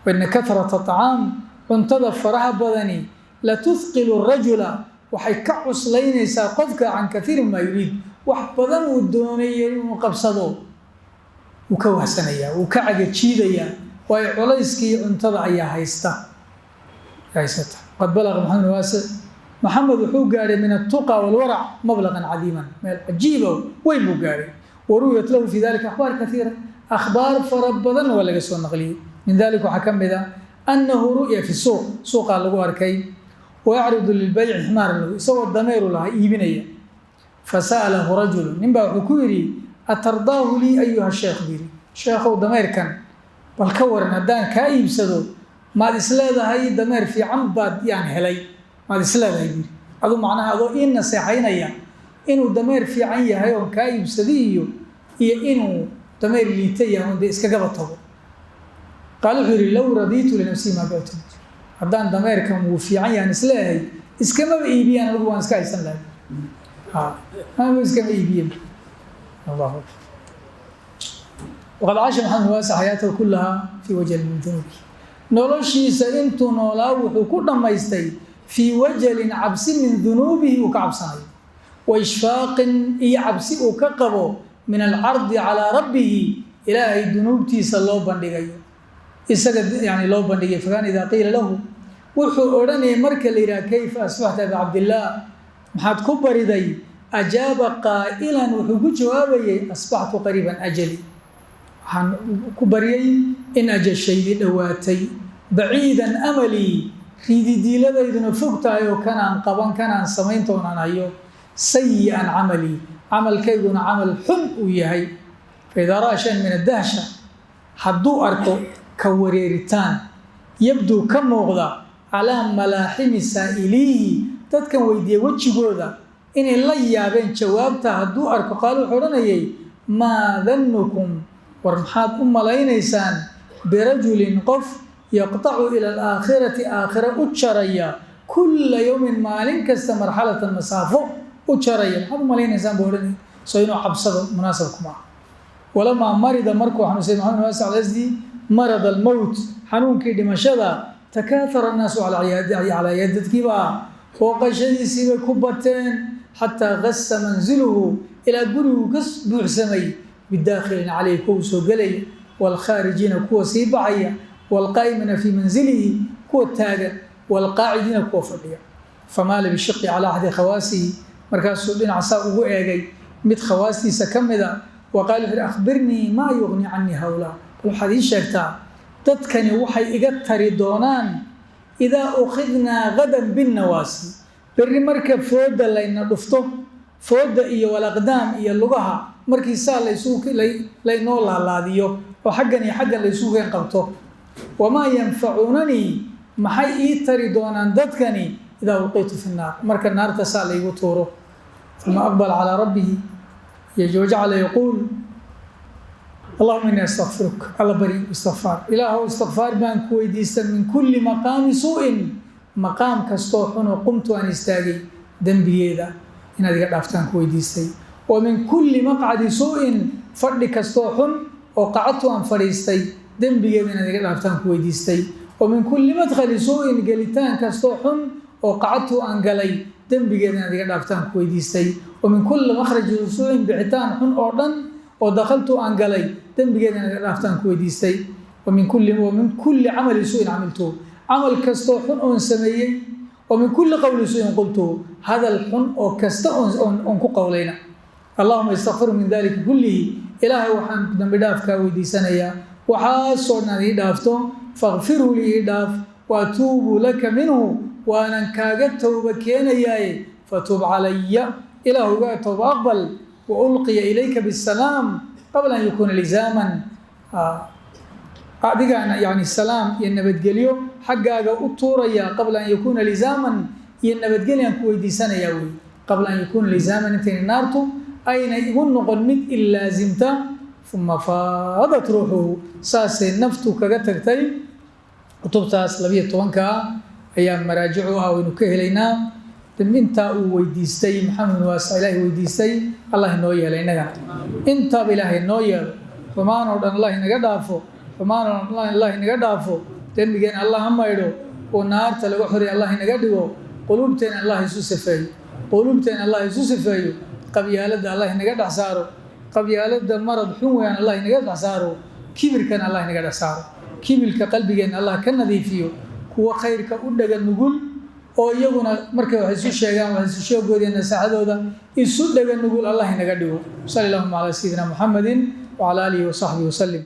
Waina kahrata acaam, cuntada faraha badani, latuthqilu rajula, waxay ka cuslaynaysaa qofka, can kaiirin maa yuriid, wax badan uu doonaya inuu qabsado wuu ka wahsanayaa, wuu ka cagajiidayaa, waayo culayskii cuntada ayaa haysata. Qad balaqa Maxamed Waasic, Maxamed wuxuu gaadhay, min atuqa walwarac mablaqan cadiiman, meel cajiiba weyn buu gaadhay. Waruwiyat lahu fi dalika akhbaar kaiira, akhbaar fara badan waa laga soo naqliyey. Min dalika waxaa ka mid a annahu ru'ya fi suuq, suuqaa lagu arkay, wayacridu lilbayci ximaaran lahu, isagoo dameeru lahaa iibinaya. Fasa'alahu rajulu, nin baa wuxuu ku yidhi: "Atardaahu lii, ayuha sheekh?" buu yidhi. "Sheekhow, dameerkan bal ka waran haddaan kaa iibsado? Maad isleedahay dameer fiican baad yaan helay? Maad isleedahay?" buu yidhi. Aduu macnaha adoo ii naseexaynaya inuu dameer fiican yahay oon kaa iibsaday iyo inuu dameer liita yahay oon dee iskagaba tago. Qaal, wuxuu yidhi: "Low radiitu linafsii maa bictu." Haddaan dameerkan wuu fiican yahan isleeyahay, iskamaba iibiyaan, anigu waan iska haysan lahay, anigu iskama iibiyen. Allahu akbar. Waqad caasha Maxamed Waasi xayaatahu kullaha fii wajalin min dunuubi. Noloshiisa intuu noolaa wuxuu ku dhammaystay fii wajalin, cabsi, min dunuubihi uu ka cabsanayo, wa ishfaaqin, iyo cabsi uu ka qabo, min alcardi calaa rabbihi, Ilaahay dunuubtiisa loo bandhigayo isaga, yani loo bandhigay. Fakaana idaa qiila lahu, wuxuu odhanayay marka la yidhaha: "Kayfa asbaxta bicabdillaah? Maxaad ku bariday?" Ajaaba qaa'ilan, wuxuu ku jawaabayay: "Asbaxtu qariiban ajali, waxaan ku baryay in ajashaydii dhowaatay, baciidan amalii, riididiiladayduna fog tahay oo kanaan qaban, kanaan samayntoonaan hayo, sayi'an camalii, camalkayguna camal xun uu yahay." Faidaa ra'a shayan min adahsha, hadduu arko ka wareeritaan, yabduu, ka muuqda, calaa malaaximi saa'iliihi, dadkan weydiiya wejigooda inay la yaabeen jawaabta hadduu arko, qaal, wuxuu odhanayay: "Maa dannukum?" War maxaad u malaynaysaan, "birajulin", qof, "yaqtacu ila alaakhirati", aakhira u jaraya, "kulla yowmin", maalin kasta, "marxalatan", masaafo u jaraya? Maxaad u malaynaysaan, buu odhanayay. So inuu cabsado munaasab kuma aha. Walamaa marida, markuu xanuunsay Maxamed Waasic Alasdi marad almowt, xanuunkii dhimashada, takaahara annaasu calaa ciyaadi, dadkiibaa booqashadiisiibay ku bateen, xataa gasa manziluhu, ilaa gurigu ka buuxsamay, bidaakhilin caleyhi, kuwa soo gelaya, waalkhaarijiina, kuwa sii baxaya, waalqaa'imiina fii manzilihi, kuwa taagan, waalqaacidiina, kuwa fadhiya. Famaala bishiqi calaa axdi khawaasihi, markaasuu dhinac saa ugu eegay mid khawaastiisa ka mida. Wa qaala, wuxu uhi: "Akhbirnii maa yughni canii hawlaa." Bal waxaad ii sheegtaa dadkani waxay iga tari doonaan, "idaa ukhidnaa gadan binnawaasi", berri marka fooda layna dhufto, fooda iyo walaqdaam iyo lugaha markii saa laysugu laynoo laalaadiyo oo xaggan iyo xaggan laysugu keen qabto. "Wamaa yanfacuunanii?" Maxay ii tari doonaan dadkani, "idaa ulqiitu fi nnaar", marka naarta saa laygu tuuro? Uma aqbala calaa rabbihi wajacala yaquul: "Allahuma innii astakfiruk." Alla bari, istikfaar. "Ilaahow, istikfaar baan ku weydiista, min kulli maqaami suu'in", maqaam kastoo xunoo, "qumtu", aan istaagay, dembigeeda inaad iga dhaaftaan ku weydiistay, wa min kulli maqcadi suu'in, fadhi kastoo xun oo, "qacadtu", aan fadhiistay, dembigeeda inaad iga dhaaftaan ku weydiistay, wa min kulli madkhali suu'in, gelitaan kastoo xun oo, "qacadtu", aan galay, dembigeeda inaad iga dhaaftaan ku weydiistay, wa min kulli makhraji suu'in, bixitaan xun oo dhan oo, "dakhaltu", aan galay, dembigeeda inaad iga dhaaftaan ku weydiistay, wa min kulli camali suu'in camiltuhu, camal kastoo xun oon sameeyey, wa min kulli qowli suu'in qultuhu, hadal xun oo kasta oon ku qowlayna. Allahuma istakfir min dalika kullihi." Ilaahay waxaan dambi dhaaf kaa weydiisanayaa waxaasoo dhan ii dhaafto. "Fakfirhu lii", ii dhaaf. "Waatuubu laka minhu", waanan kaaga towba keenayaaye. "Fatub calaya", Ilaahu iga towba aqbal. "Wa ulqiya ilayka bisalaam qabla an yakuuna lizaaman." Adigaana yani salaam iyo nabadgelyo xaggaaga u tuuraya, "qabla an yakuuna lizaaman", iyo nabadgelyaan ku weydiisanayaa wey, "qabla an yakuuna lizaaman", intayna naartu ayna igu noqon mid ilaasimta. Uma faadat ruuxuhu, saasay naftu kaga tagtay. Kutubtaas 12-ka ayaa maraajicu ah, waynu ka helaynaa. Intaa uu weydiistay Maxamed Waasa, Ilaahay weydiistay, Allah inoo yeelo innagana, intaaba Ilaahay noo yeelo. Xumaan oo dhan Allah inaga dhaafo, xumaan oo dhan Allah inaga dhaafo. Dembigeen Allah ha maydho oo naarta laga xoriy Allah inaga dhigo. Quluubteen Allah isu safeeyo, quluubteen Allah isu safeeyo. Qabyaaladda Allah inaga dhex saaro, qabyaaladda marad xun weeyaan, Allah inaga dhex saaro. Kibirkana Allah inaga dhex saaro, kibirka qalbigeenna Allah ka nadiifiyo. Kuwa khayrka u dhaga nugul oo iyaguna markay wax isu sheegaan, wax isu sheegooda iyo nasaxadooda isu dhaga nugul Allah inaga dhigo. Sali allahuma calaa sayidina Muxamedin wacala aalihi wasaxbihi wasalim.